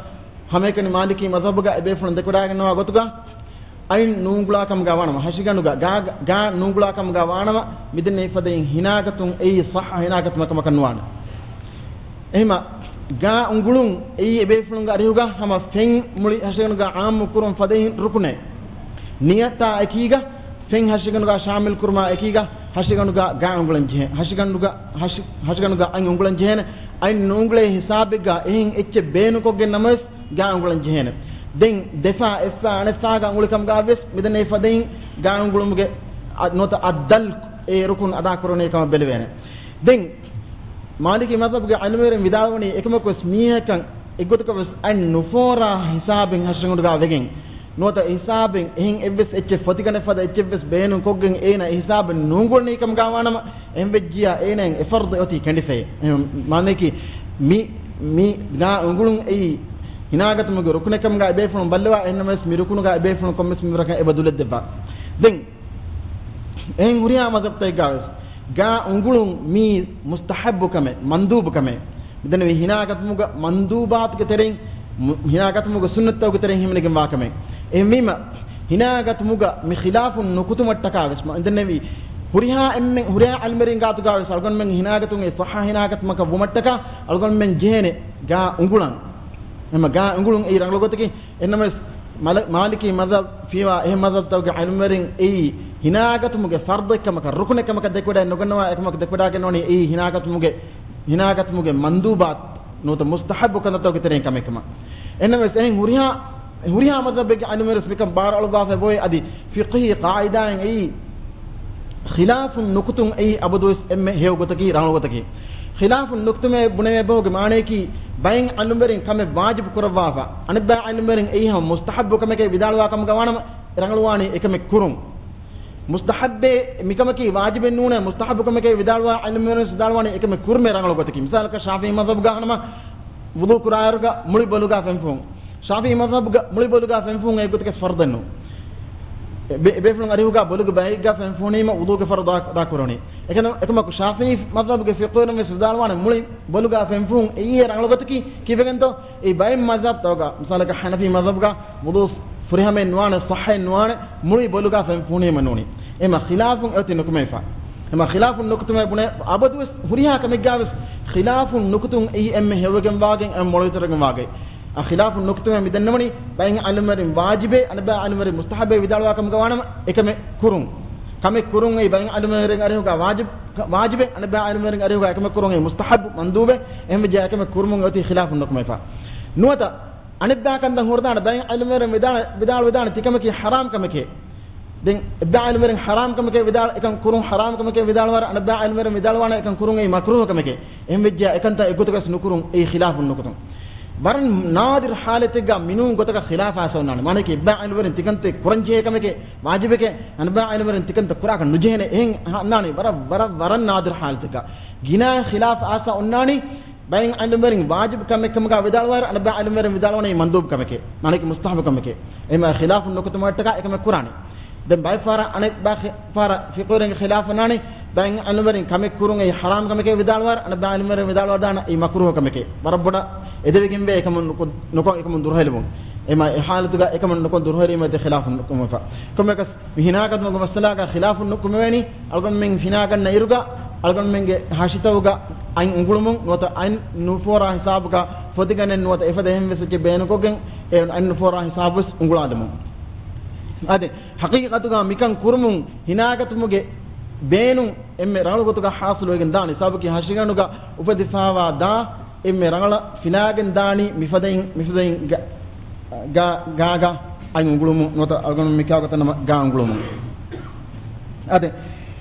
ހަމައެކަނި މާލިކީ މަޒްހަބުގަ އެބޭފުޅުން ދެކެވަޑާގެންނަވާ ގޮތުގަ، އަތް ނޫންގުޅާ ކަމުގަ ވާނަމަ، ހަށިގަނޑުގަ ގާ، ގާ ނޫންގުޅާ ކަމުގަ ވާނަމަ، މިދެންނެވި ފަދައިން ހިނާގަތުން އެއީ ޞައްޙަ ހިނާގަތުމަކަށް ނުވާނެ. އެހެމަ ގާ އުނގުޅުން އެއީ އެބޭފުޅުންގެ އަރިހުގަ ހަމަ ފެން މުޅި ހަށިގަނޑުގަ ޢާއްމު ކުރުން ފަދައިން ރުކުނެއް. ނިޔަތާ އެކީގަ ފެން ހަށިގަނޑުގަ ޝާމިލް ކުރުމާ އެކީގަ ހަށިގަނޑުގަ ގާ އުނގުޅަން ޖެހޭ. ހަށިގަނޑުގަ، ހަށި-، ހަށިގަނޑުގަ އަތް އުނގުޅަން ޖެހޭނެ. އަތް ނޫންގުޅޭ ހިސާބެއްގަ އެހެން އެއްޗެއް ބޭނުކޮށްގެން ނަމަވެސް ގާ އުނގުޅަން ޖެހޭނެ. ދެން ދެފާ، އެއްފާ، އަނެއްފާގަ އުނގުޅި ކަމުގަ ވެސް މިދެންނެވި ފަދައިން ގާ އުނގުޅުމުގެ އަ، ނުވަތަ އައްދަލް އެ ރުކުން އަދާ ކުރަނީ ކަމަށް ބެލެވޭނެ. ދެން މާލިކީ މަޒްހަބުގެ ޢިލްމުވެރިން ވިދާޅުވަނީ އެކަމަކުވެސް މީހަކަށް އެއްގޮތަކަށް ވެސް އަތް ނުފޯރާ ހިސާބެއް ހަށިގަނޑުގަ ވެގެން ނުވަތަ އެ ހިސާބެއް އެހެން އެއްވެސް އެއްޗެއް ފޮތިގަނޑެއް ފަދަ އެއްޗެއްވެސް ބޭނުން ކޮށްގެން އޭނަ އެ ހިސާބެއް ނުއުނގުޅުނީ ކަމުގާ ވާނަމަ، އެހެން ވެއްޖިއްޔާ އޭނައަށް އެ ފަރުޟެއް އޮތީ ކެނޑިފައޭ. މާނައަކީ މި، މި ގާ އުނގުޅުން އެއީ ހިނާގަތުމުގެ ރުކުނެއް ކަމުގާ އެބޭފުޅުން ބައްލަވާ، އެހެންނަމަވެސް މި ރުކުނުގާ އެބޭފުޅުން ކޮންމެސް މިންވަރަކަށް އެބަ ދުލައްދައްވާ. ދެން އެހެން ހުރިހާ މަޒްހަބްތަކެއްގާވެސް ގާ އުނގުޅުން މީ މުސްތަޙައްބު ކަމެއް، މަންދޫބު ކަމެއް. މިދެންނެވީ ހިނާގަތުމުގަ މަންދޫބާތުގެ ތެރެއިން، މު-، ހިނާގަތުމުގެ ސުންނަތްތަކުގެ ތެރެއިން ހިމެނިގެންވާ ކަމެއް. އެހެންވީމަ، ހިނާގަތުމުގަ މި ޚިލާފުން ނުކުތުމަށްޓަކާވެސް، މަ-، މިދެންނެވީ ހުރިހާ އެންމެން، ހުރިހާ ޢިލްމުވެރިން ގާތުގާވެސް އަޅުގަނޑުމެން ހިނާގަތުން އެ ޞައްޙަ ހިނާގަތުމަކަށް ވުމަށްޓަކާ އަޅުގަނޑުމެން ޖެހޭނެ ގާ އުނގުޅަން. އެމަ ގާ އުނގުޅުން އެއީ ރަނގަޅު ގޮތަކީ، އެންނަމަވެސް މަލަ-، މާލިކީ މަޒްހަބް ފީވާ އެހެން މަޒްހަބްތަކުގެ ޢިލްމުވެރިން އެއީ ހިނާގަތުމުގެ ފަރްޟެއްކަމަކަށް، ރުކުނެއްކަމަކަށް ދެކެވަޑައެއް ނުގަންނަވާ، އެކަމަކަށް ދެކެވަޑައިގަންނަވަނީ އެއީ ހިނާގަތުމުގެ، ހިނާގަތުމުގެ މަންދޫބާތު ނުވަތަ މުސްތަޙައްބު ކަންތައްތަކުގެ ތެރެއިން ކަމެއްކަމަށް. އެންނަމަވެސް އެހެން ހުރިހާ، ހުރިހާ މަޒްހަބެއްގެ ޢިލްމުވެރިން މިކަން ބާރުއަޅުއްވާފައި ބޮއެ އަދި ފިޤްހީ ޤާޢިދާއިން އެއީ ޚިލާފުން ނުކުތުން އެއީ އަބަދުވެސް އެންމެ ހެޔޮ ގޮތަކީ، ރަނގަޅު ގޮތަކީ. ޚިލާފުން ނުކުތުމޭ ބުނެވޭ ބަހުގެ މާނަޔަކީ، ބައެއް ޢިލްމުވެރިން ކަމެއް ވާޖިބު ކުރައްވާފަ، އަނެއްބައި ޢިލްމުވެރިން އެއީ ހަމަ މުސްތަޙައްބު ކަމެކޭ ވިދާޅުވާ ކަމުގަ ވާނަމަ، ރަނގަޅުވާނީ އެކަމެއް ކުރުން. މުސްތަޙައްބޭ މިކަމަކީ ވާޖިބެއް ނޫނޭ، މުސްތަޙައްބު ކަމެކޭ ވިދާޅުވާ ޢިލްމުވެރިން ވިދާޅުވާނީ އެކަމެއް ކުރުމޭ ރަނގަޅު ގޮތަކީ. މިސާލަކަށް ޝާފިޢީ މަޒްހަބުގަ ހަނަމަ ވުޟޫ ކުރާއިރުގަ މުޅި ބޮލުގަ ފެންފުން. ޝާފިޢީ މަޒްހަބުގަ މުޅި ބޮލުގަ ފެންފުން އެއްގޮތަކަށް ފަރުޟެއްނު. އެ ބޭ-، ބޭފުޅުން އަރިހުގަ ބޮލުގެ ބައެއްގަ ފެންފުނީމަ ވުޟޫގެ ފަރުޟު އަދާ ކުރަނީ. އެކަން، އެކަމަކު ޝާފިޢީ މަޒްހަބުގެ ފިޤުހުވެރިން ވެސް ވިދާޅުވާނެ މުޅި ބޮލުގަ ފެންފުން އެއީ ރަނގަޅު ގޮތަކީ ކީއްވެގެންތޯ؟ އެ ބައެއް މަޒްހަބްތަކުގަ، މިސާލަކަށް ޙަނަފީ މަޒްހަބުގަ ވުޟޫ ފުރިހަމައެއް ނުވާނެ، ޞައްޙައެއް ނުވާނެ، މުޅި ބޮލުގަ ފެންފުނީމަ ނޫނީ. އެމަ ޚިލާފުން އެއޮތީ ނުކުމެފަ. އެމަ ޚިލާފުން ނުކުތުމޭ ބުނެ އަބަދުވެސް ހުރިހާ ކަމެއްގާވެސް ޚިލާފުން ނުކުތުން އެއީ އެންމެ ހެޔޮވެގެންވާގެން އެންމެ މޮޅުވެތިވެގެންވާގެ. އަ، ޚިލާފުން ނުކުތުމޭ މިދެންނެވުނީ ބައެއް ޢިލްމުވެރިން ވާޖިބޭ، އަނެއްބައި ޢިލްމުވެރިން މުސްތަޙައްބޭ ވިދާޅުވާ ކަމުގަ ވާނަމަ، އެކަމެއް ކުރުން. ކަމެއް ކުރުން އެއީ ބައެއް ޢިލްމުވެރިން އަރިހުގަ ވާޖިބް، ވާޖިބެއް، އަނެއްބައި ޢިލްމުވެރިން އަރިހުގަ އެކަމެއް ކުރުން އެއީ މުސްތަޙައްބު، މަންދޫބެއް، އެހެންވެއްޖެއްޔާ އެކަމެއް ކުރުމުން އެއޮތީ ޚިލާފުން ނުކުމެފަ. ނުވަތަ، އަނެއްބައި ކަންތައް ހުރެދާނެ ބައެއް ޢިލްމުވެރިން ވިދާޅު، ވިދާޅުވެދާނެ ތިކަމަކީ ޙަރާމް ކަމެކޭ. ދެން އެއްބައި ޢިލްމުވެރިން ޙަރާމް ކަމެކޭ ވިދާޅު، އެކަން ކުރުން ޙަރާމް ކަމެކޭ ވިދާޅުވާ، އަނެއްބައި ޢިލްމުވެރިން ވިދާޅުވާނެ އެކަން ކުރުން އެއީ މަކްރޫހު ކަމެކޭ. އެހެންވެއްޖެއްޔާ އެކަންތައް އެއްގޮތަކަށް ނުކުރުން އެއީ ޚިލާފުން ނުކުތުން. ވަރަށް ނާދިރު ޙާލަތެއްގަ މިނޫން ގޮތަކަށް ޚިލާފާ އައިސް އޮންނާނެ. މާނައަކީ އެއްބައި ޢިލްމުވެރިން ތިކަންތައް ކުރަންޖެހޭ ކަމެކޭ ވާޖިބެކޭ، އަނެއްބައި ޢިލްމުވެރިން ތިކަންތައް ކުރާކަށް ނުޖެހޭނެ. އެހެން އަންނާނީ ވަރަށް، ވަރަށް، ވަރަށް ނާދިރު ޙާލަތެއްގަ. ގިނަ ޚިލާފް އައިސް އޮންނާނީ ބައެއް ޢިލްމުވެރިން ވާޖިބު ކަމެއް ކަމުގަ ވިދާޅުވާއިރު، އަނެއްބައި ޢިލްމުވެރިން ވިދާޅުވަނީ މަންދޫބު ކަމެކޭ. މާނައަކީ މުސްތަޙައްބު ކަމެކޭ. އެމަ ޚިލާފުން ނުކުތުމަށްޓަކާ އެކަމެއް ކުރާނީ. ދެން ބައެއް ފަހަރަށް އަނެއް ބައި ފަހަރަށް ފިޤުހުވެރިންގެ ޚިލާފަށް ނާނީ، ބައެއް ޢިލްމުވެރިން ކަމެއް ކުރުން އެއީ ޙަރާމް ކަމެކޭ ވިދާޅުވާއިރު، އަނެއް ބައި ޢިލްމުވެރިން ވިދާޅުވާ ދާނެ އެއީ މަކްރޫހު ކަމެކޭ. ވަރަށް ބޮޑަށް އެދެވިގެންވޭ އެކަމުން ނުކޮ-، ނުކޮށް އެކަމުން ދުރުހެލިވުން. އެމަ އެ ޙާލަތުގަ އެކަމުން ނުކޮށް ދުރުހެލީމަ އެއީ ޚިލާފުން ނުކުމެފަ. ކޮންމެއަކަސް މި ހިނާގަތުމުގެ މައްސަލާގަ ޚިލާފުން ނުކުމެވޭނީ، އަޅުގަނޑުމެން ހިނާގަންނަ އިރުގަ އަޅުގަނޑުމެންގެ ހަށިތައުގަ އަތް އުނގުޅުމުން ނުވަތަ އަތް ނުފޯރާ ހިސާބުގަ ފޮތިގަނޑެއް ނުވަތަ އެފަދަ އެހެން ވެސް އެއްޗެއް ބޭނުކޮށްގެން އެ އަތް ނުފޯރާ ހިސާބު ވެސް އުނގުޅާލުމުން. އާދެ، ޙަޤީޤަތުގަ މިކަން ކުރުމުން ހިނާގަތުމުގެ ބޭނުން އެންމެ ރަނގަޅު ގޮތުގަ ޙާޞިލުވެގެން ދާނެ. ސަބަބަކީ ހަށިގަނޑުގަ އުފެދިފާވާ ދާ އެންމެ ރަނގަޅަށް ފިނާގެން ދާނީ މިފަދައިން، މިފަދައިން ގަ-، ގާ-، ގާގަ އަތް އުނގުޅުމުން ނުވަތަ އަޅުގަނޑު މި ކިޔާ ގޮތަށް ނަމަ ގާ އުނގުޅުމުން. އާދެ،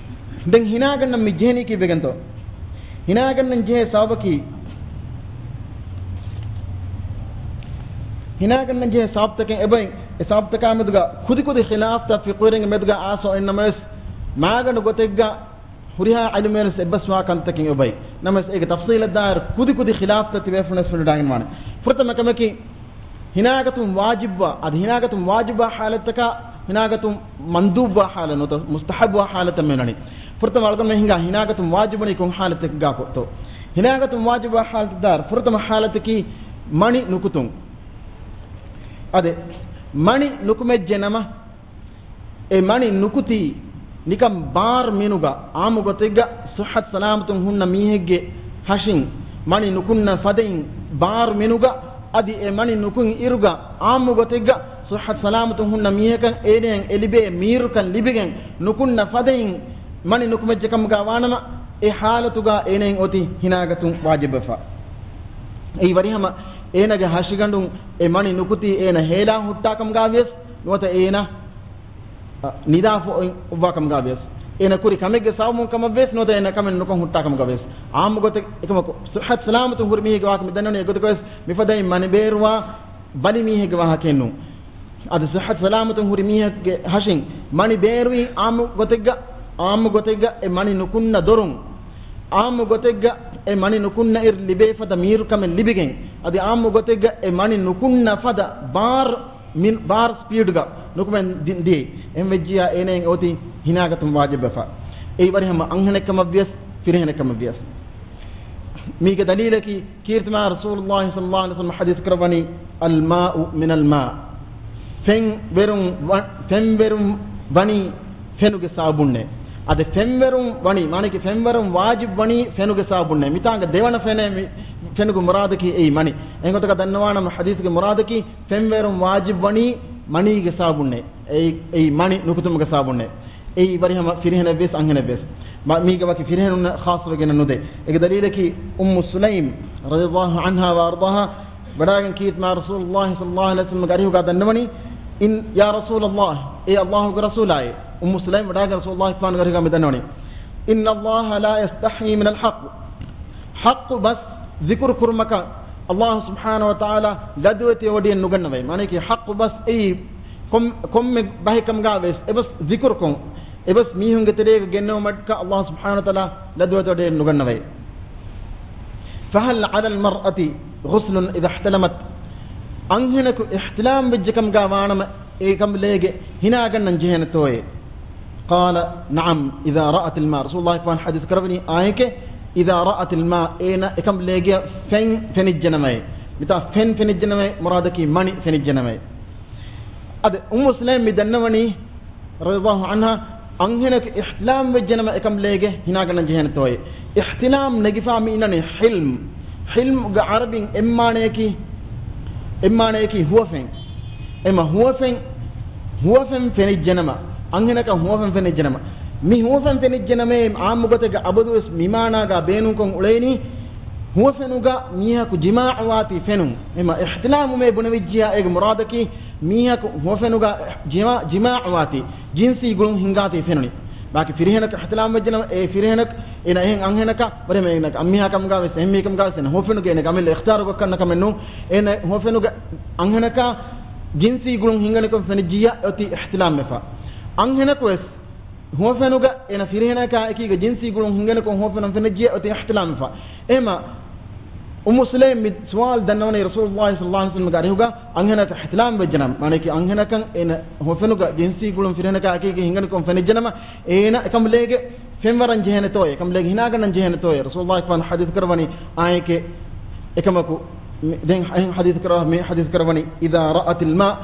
ދެން ހިނާގަންނަން މި ޖެހެނީ ކީއްވެގެންތޯ؟ ހިނާގަންނަން ޖެހޭ ސަބަބަކީ، ހިނާގަންނަން ޖެހޭ ސަބަބުތަކެއް އެބައިން، އެ ސަބަބުތަކާ މެދުގަ ކުދިކުދި ޚިލާފްތައް ފިޤުހުވެރިންގެ މެދުގަ އާސޯ އިންނަމަވެސް، މާގަނޑު ގޮތެއްގަ ހުރިހާ ޢިލްމުވެރިން އެއްބަސްވާ ކަންތަކެއް އެބައި. ނަމަވެސް އޭގެ ތަފްޞީލަށް ދާއިރު ކުދިކުދި ޚިލާފްތައް ތިބޭފުޅުން ވެސް ފެނިވަޑައިގަންނަވާނެ. ފުރަތަމަ ކަމަކީ، ހިނާގަތުން ވާޖިބްވާ، އަދި ހިނާގަތުން ވާޖިބްވާ ޙާލަތަކާ، ހިނާގަތުން މަންދޫބްވާ ޙާލަތް ނުވަތަ މުސްތަޙައްބުވާ ޙާލަތަށް މި އޮންނަނީ. ފުރަތަމަ އަޅުގަނޑުމެން ހިނގާ ހިނާގަތުން ވާޖިބުވަނީ ކޮން ޙާލަތެއްގާކޮށްތޯ؟ ހިނާގަތުން ވާޖިބްވާ ޙާލަތަށް ދާއިރު ފުރަތަމަ ޙާލަތަކީ މަނި ނުކުތުން. އާދެ، މަނި ނުކުމެއްޖެ ނަމަ، އެ މަނި ނުކުތީ ނިކަން ބާރު މިނުގަ ޢާއްމު ގޮތެއްގަ ޞިއްޙަތު ސަލާމަތުން ހުންނަ މީހެއްގެ ހަށިން މަނި ނުކުންނަ ފަދައިން ބާރު މިނުގަ، އަދި އެ މަނި ނުކުތް އިރުގަ ޢާއްމު ގޮތެއްގަ ޞިއްޙަތު ސަލާމަތުން ހުންނަ މީހަކަށް އޭނައަށް އެ ލިބޭ މީރުކަން ލިބިގެން ނުކުންނަ ފަދައިން މަނި ނުކުމެއްޖެ ކަމުގަ ވާނަމަ، އެ ޙާލަތުގަ އޭނައަށް އޮތީ ހިނާގަތުން ވާޖިބްވެފަ. އެއީ ވަރިހަމަ އޭނަގެ ހަށިގަނޑުން އެ މަނި ނުކުތީ އޭނަ ހޭލާ ހުއްޓާ ކަމުގަ ވިޔަސް، ނުވަތަ އޭނަ އަ، ނިދާފަ އޮތް އޮއްވާ ކަމުގަ ވިޔަސް، އޭނަ ކުރި ކަމެއްގެ ސަބަބުން ކަމަށް ވިޔަސް، ނުވަތަ އޭނަ ކަމެއް ނުކޮށް ހުއްޓާ ކަމުގަ ވިޔަސް، ޢާއްމު ގޮތެއް އެކަމަކު، ޞިއްޙަތު ސަލާމަތު ހުރި މީހެއްގެ ވާހަކަ މި ދަންނަވަނީ އެގޮތަކަށް ވެސް، މިފަދައިން މަނި ބޭރުވާ ބަލި މީހެއްގެ ވާހަކައެއް ނޫން. އަދި ޞިއްޙަތު ސަލާމަތުން ހުރި މީހެއްގެ ހަށިން މަނި ބޭރުވީ އާއްމު ގޮތެއްގަ، އާއްމު ގޮތެއްގަ އެ މަނި ނުކުންނަ ދޮރުން، އާއްމު ގޮތެއްގަ އެ މަނި ނުކުންނައިރު ލިބޭ ފަދަ މީރުކަމެއް ލިބިގެން، އަދި އާއްމު ގޮތެއްގަ އެ މަނި ނުކުންނަ ފަދަ ބާރު މި-، ބާރު ސްޕީޑްގަ ނުކުމެ ދި-، ދިޔައީ. އެހެން ވެއްޖިއްޔާ އޭނައަށް އޮތީ ހިނާގަތުން ވާޖިބްވެފަ. އެއީ ވަރިހަމަ އަންހެނެއްކަމަށްވިޔަސް، ފިރިހެނެއްކަމަށްވިޔަސް. މީގެ ދަލީލަކީ، ކީރިތި މާތް ރަސޫލުﷲ ޞައްލަﷲ ޢަލައިހި ވަސައްލަމަ ޙަދީޘް ކުރައްވަނީ، "الماء من الماء." ފެންވެރުން ވަ-، ފެންވެރުން ވަނީ ފެނުގެ ސަބަބުންނޭ. އަދި ފެންވެރުން ވަނީ، މާނައަކީ ފެންވެރުން ވާޖިބް ވަނީ ފެނުގެ ސަބަބުންނޭ. މިތާނގަ ދެވަނަ ފެނޭ މި ފެނުގެ މުރާދަކީ އެއީ މަނި. އެހެން ގޮތަކަށް ދަންނަވާނަމަ، ޙަދީޘްގެ މުރާދަކީ ފެންވެރުން ވާޖިބް ވަނީ މަނީގެ ސަބަބުންނޭ. އެއީ، އެއީ މަނި ނުކުތުމުގެ ސަބަބުންނޭ. އެއީ ވަރިހަމަ ފިރިހެނެއްވެސް އަންހެނެއްވެސް. މަ-، މީގަ ވަކި ފިރިހެނުންނަށް ޚާއްޞަވެގެން ނުދޭ. އޭގެ ދަލީލަކީ އުއްމު ސުލައިމް ރަޟިޔަﷲ ޢަންހާ ވައަރްޟާހާ ވަޑައިގެން ކީރިތި މާތް ރަސޫލުﷲ ޞައްލަﷲ ޢަލައިހި ވަސައްލަމަގެ އަރިހުގަ ދަންނަވަނީ، "އިން، ޔާ ރަސޫލަﷲ، އޭ ﷲގެ ރަސޫލާއޭ." އުއްމު ސުލައިމް ވަޑައިގެން ރަސޫލުﷲ ފާނުގެ އަރިހުގަ މި ދަންނަވަނީ، "إن الله لا يستحيي من الحق." ޙައްޤު ބަސް ޒިކުރު ކުރުމަކަށް ﷲ ސުބްޙާނަހޫ ވަތަޢާލާ ލަދުވެތި އޮޑިއެއް ނުގަންނަވައި. މާނައަކީ ޙައްޤު ބަސް އެއީ ކޮން-، ކޮންމެ ބަހެއް ކަމުގަ ވެސް އެބަސް ޒިކުރުކޮށް، އެބަސް މީހުންގެ ތެރޭގަ ގެންނެވުމަކަށް ﷲ ސުބްޙާނަހޫ ވަތަޢާލާ ލަދުވެތި އޮޑިއެއް ނުގަންނަވައި. "فهل على المرأة غسل إذا احتلمت؟" އަންހެނަކު އިޙްތިލާމް ވެއްޖެ ކަމުގަ ވާނަމަ، އެކަނބަލޭގެ ހިނާގަންނަން ޖެހޭނެތޯއޭ؟ قال نعم إذا رأت الماء. ރަސޫލުﷲ ފާނު ޙަދީޘް ކުރައްވަނީ، އާނއެކޭ، إذا رأت الماء، އޭނަ އެކަނބަލޭގެ ފެން ފެނިއްޖެނަމައޭ. މިތާ ފެން ފެނިއްޖެނަމައޭ، މުރާދަކީ މަނި ފެނިއްޖެނަމައޭ. އަދި އުއްމު ސުލައިމް މި ދަންނަވަނީ، ރަޟިޔަﷲ ޢަންހާ، އަންހެނަކު އިޙްތިލާމް ވެއްޖެނަމަ އެކަނބަލޭގެ ހިނާގަންނަން ޖެހޭނެތޯއޭ؟ އިޙްތިލާމް ނެގިފާ މި އިންނަނީ ޙިލްމް. ޙިލްމްގެ ޢަރަބިން އެއްމާނަޔަކީ، އެއްމާނަޔަކީ ހުވަފެން. އެމަ ހުވަފެން، ހުވަފެން ފެނިއްޖެނަމަ، އަންހެނަކަށް ހުވަފެން ފެނިއްޖެނަމަ، މި ހުވަފެން ފެނިއްޖެނަމޭ އާއްމު ގޮތެއްގަ އަބަދުވެސް މި މާނާގަ ބޭނުންކޮށް އުޅޭނީ، ހުވަފެނުގަ މީހަކު ޖިމާޢުވާތީ ފެނުން. އެމަ އިޙްތިލާމު މޭ ބުނެވިއްޖިޔާ އޭގެ މުރާދަކީ މީހަކު ހުވަފެނުގަ ޖިމާ-، ޖިމާޢުވާތީ، ޖިންސީ ގުޅުން ހިންގާތީ ފެނުނީ. ބާކީ ފިރިހެނަކަށް އިޙްތިލާމް ވެއްޖެނަމަ، އެ ފިރިހެނަކަށް އޭނަ އެހެން އަންހެނަކަށް، ވަރަށް އޭނަ އަންމީހާ ކަމުގަ ވެސް، އެހެން މީހެއް ކަމުގަ ވެސް، އޭނަ ހުވަފެނުގެ އޭނަ އަމިއްލަ އިޚްތިޔާރު ގޮށް ކަންނަ ކަމެއް ނޫން. އޭނަ ހުވަފެނުގެ އަންހެނަކާ ޖިންސީ ގުޅުން ހިންގަނިކޮށް ފެނިއްޖިއްޔާ އޮތީ އިޙްތިލާމް ވެފަ. އަންހެނަކު ވެސް ހުވަފެނުގަ އޭނަ ފިރިހެނަކާ އެކީގަ ޖިންސީ ގުޅުން ހިންގަނިކޮށް ހުވަފެނުން ފެނިއްޖިއްޔާ އޮތީ އިޙްތިލާމް ވެފަ. އެހެމަ އުއްމު ސުލައިމް މި ސުވާލު ދަންނަވަނީ ރަސޫލުﷲ ޞައްލަﷲ ޢަލައިހި ވަސައްލަމަގެ އަރިހުގަ އަންހެނަކަށް އިޙްތިލާމް ވެއްޖެނަމަ، މާނައަކީ އަންހެނަކަށް އޭނަ ހުވަފެނުގަ ޖިންސީ ގުޅުން ފިރިހެނަކާ އެކީގަ ހިންގަނިކޮށް ފެނިއްޖެނަމަ، އޭނަ އެކަނބަލޭގެ ފެންވަރަން ޖެހޭނެތޯއޭ، އެކަނބަލޭގެ ހިނާގަންނަން ޖެހޭނެތޯއޭ؟ ރަސޫލުﷲ ޙަދީޘް ކުރައްވަނީ އާނއެކޭ، އެކަމަކު މި-، ދެން އެހެން ޙަދީޘް ކުރައްވަ-، މި ޙަދީޘް ކުރައްވަނީ، إذا رأت الماء،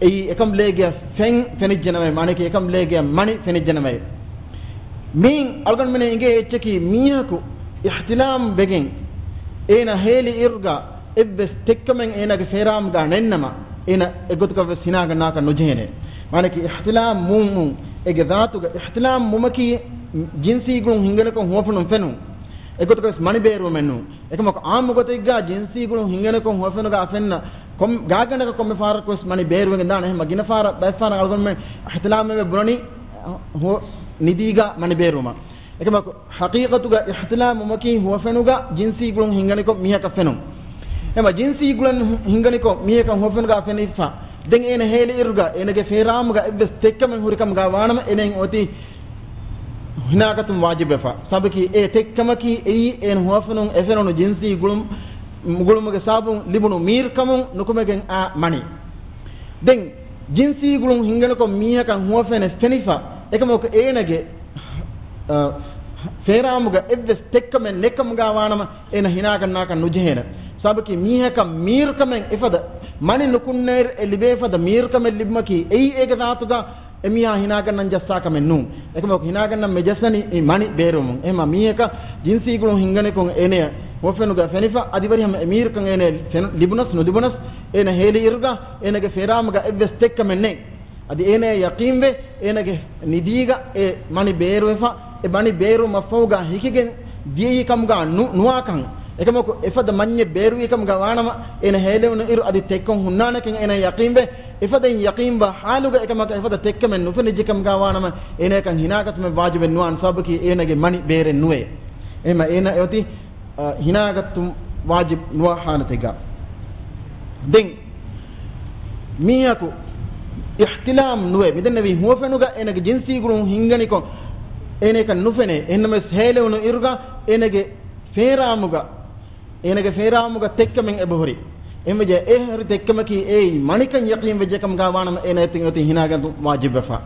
އެއީ އެކަނބަލޭގެ ފެން ފެނިއްޖެނަމޭ، މާނައަކީ އެކަނބަލޭގެ މަނި ފެނިއްޖެނަމޭ. މިއިން އަޅުގަނޑުމެން އެނގޭ އެއްޗަކީ މީހަކު އިޙްތިލާމް ވެގެން އޭނަ ހޭލި އިރުގަ އެއްވެސް ތެއްކަމެއް އޭނަގެ ފޭރާމުގަ ނެތްނަމަ، އޭނަ އެގޮތަކަށްވެސް ހިނާގަންނާކަށް ނުޖެހޭނެ. މާނައަކީ އިޙްތިލާމް ވުމުން އޭގެ ޒާތުގަ އިޙްތިލާމް ވުމަކީ ޖިންސީ ގުޅުން ހިންގަނިކޮށް ހުވަފެނުން ފެނުން. އެގޮތަކަށްވެސް މަނި ބޭރުވުމެއް ނޫން. އެކަމަކު އާއްމު ގޮތެއްގަ ޖިންސީ ގުޅުން ހިންގަނިކޮށް ހުވަފެނުގަ ފެންނަ ކޮން ގާތްގަނޑަކަށް ކޮންމެ ފަހަރަކުވެސް މަނި ބޭރުވެގެން ދާނެ. އެހެންމަ ގިނަ ފަހަރަށް ބައެއް ފަހަރަށް އަޅުގަނޑުމެން އިޙްތިލާމް ވެ ބުނަނީ ހު-، ނިދީގަ މަނި ބޭރުވުމަށް. އެކަމަކު ޙަޤީޤަތުގަ އިޙްތިލާމް ވުމަކީ ހުވަފެނުގަ ޖިންސީ ގުޅުން ހިންގަނިކޮށް މީހަކަށް ފެނުން. އެހެންމަ ޖިންސީ ގުޅުން ހިންގަނިކޮށް މީހަކަށް ހުވަފެނުގަ ފެނިފަ، ދެން އޭނަ ހޭލި އިރުގަ އޭނަގެ ފޭރާމުގަ އެއްވެސް ތެއްކަމެއް ހުރިކަމުގަ ވާނަމަ އޭނައަށް އޮތީ ހިނާގަތުން ވާޖިބްވެފަ. ސަބަބަކީ އެ ތެއްކަމަކީ އެއީ އޭނަ ހުވަފެނުން އެފެނުނު ޖިންސީ ގުޅުން، ގުޅުމުގެ ސަބަބުން ލިބުނު މީރުކަމުން ނުކުމެގެން އާ މަނި. ދެން ޖިންސީ ގުޅުން ހިންގަނިކޮށް މީހަކަށް ހުވަފެނެއް ފެނިފަ، އެކަމަކު އޭނަގެ، އަ، ފޭރާމުގަ އެއްވެސް ތެއްކަމެއް ނެތްކަމުގަ ވާނަމަ އޭނަ ހިނާގަންނާކަށް ނުޖެހޭނެ. ސަބަބަކީ މީހަކަށް މީރުކަމެއް އެފަދަ މަނި ނުކުންނައިރު އެ ލިބޭ ފަދަ މީރުކަމެއް ލިބުމަކީ އެއީ އޭގެ ޒާތުގަ އެމީހާ ހިނާގަންނަން ޖައްސާ ކަމެއް ނޫން. އެކަމަކު ހިނާގަންނަން މި ޖައްސަނީ މި މަނި ބޭރުވުމުން. އެހެންމަ މީހަކަށް ޖިންސީ ގުޅުން ހިންގަނިކޮށް އޭނަޔަށް ހުވަފެނުގަ ފެނިފަ، އަދި ވަރިހަމަ އެ މީރުކަން އޭނަޔަށް ފެނު-، ލިބުނަސް ނުލިބުނަސް، އޭނަ ހޭލި އިރުގަ އޭނަގެ ފޭރާމުގަ އެއްވެސް ތެއްކަމެއް ނެތް. އަދި އޭނަޔަށް ޔަޤީންވޭ، އޭނަގެ ނިދީގަ އެ މަނި ބޭރުވެފަ، އެ މަނި ބޭރުވުމަށްފަހުގަ ހިކިގެން ދިޔައީ ކަމުގަ ނު-، ނުވާކަން. އެކަމަކު އެފަދަ މަންޏެއް ބޭރުވީ ކަމުގަ ވާނަމަ، އޭނަ ހޭލެވުނު އިރު އަދި ތެއްކޮށް ހުންނާނެކަން އޭނަ ޔަޤީންވޭ. އެފަދައިން ޔަޤީންވާ ޙާލުގަ އެކަމަކަށް އެފަދަ ތެއްކަމެއް ނުފެނިއްޖެ ކަމުގަ ވާނަމަ، އޭނަޔަކަށް ހިނާގަތުމެއް ވާޖިބެއް ނުވާނެ، ސަބަބަކީ އޭނަގެ މަނި ބޭރެއް ނުވޭ. އެހެންމަ އޭނަ އެއޮތީ، އަ، ހިނާގަތުން ވާޖިބް ނުވާ ޙާލަތެއްގަ. ދެން މީހަކު އިޙްތިލާމް ނުވެ، މިދެންނެވި ހުވަފެނުގަ އޭނަގެ ޖިންސީ ގުޅުން ހިންގަނިކޮށް އޭނައަކަށް ނުފެނޭ. އެހެންނަމަވެސް ހޭލެވުނު އިރުގަ އޭނަގެ ފޭރާމުގަ، އޭނަގެ ފޭރާމުގަ ތެއްކަމެއް އެބަހުރި. އެހެންވެއްޖެ އެ ހުރި ތެއްކަމަކީ އެއީ މަނިކަން ޔަޤީން ވެއްޖެ ކަމުގަ ވާނަމަ އޭނަ އެތިން އޮތީ ހިނާގަތުން ވާޖިބްވެފަ.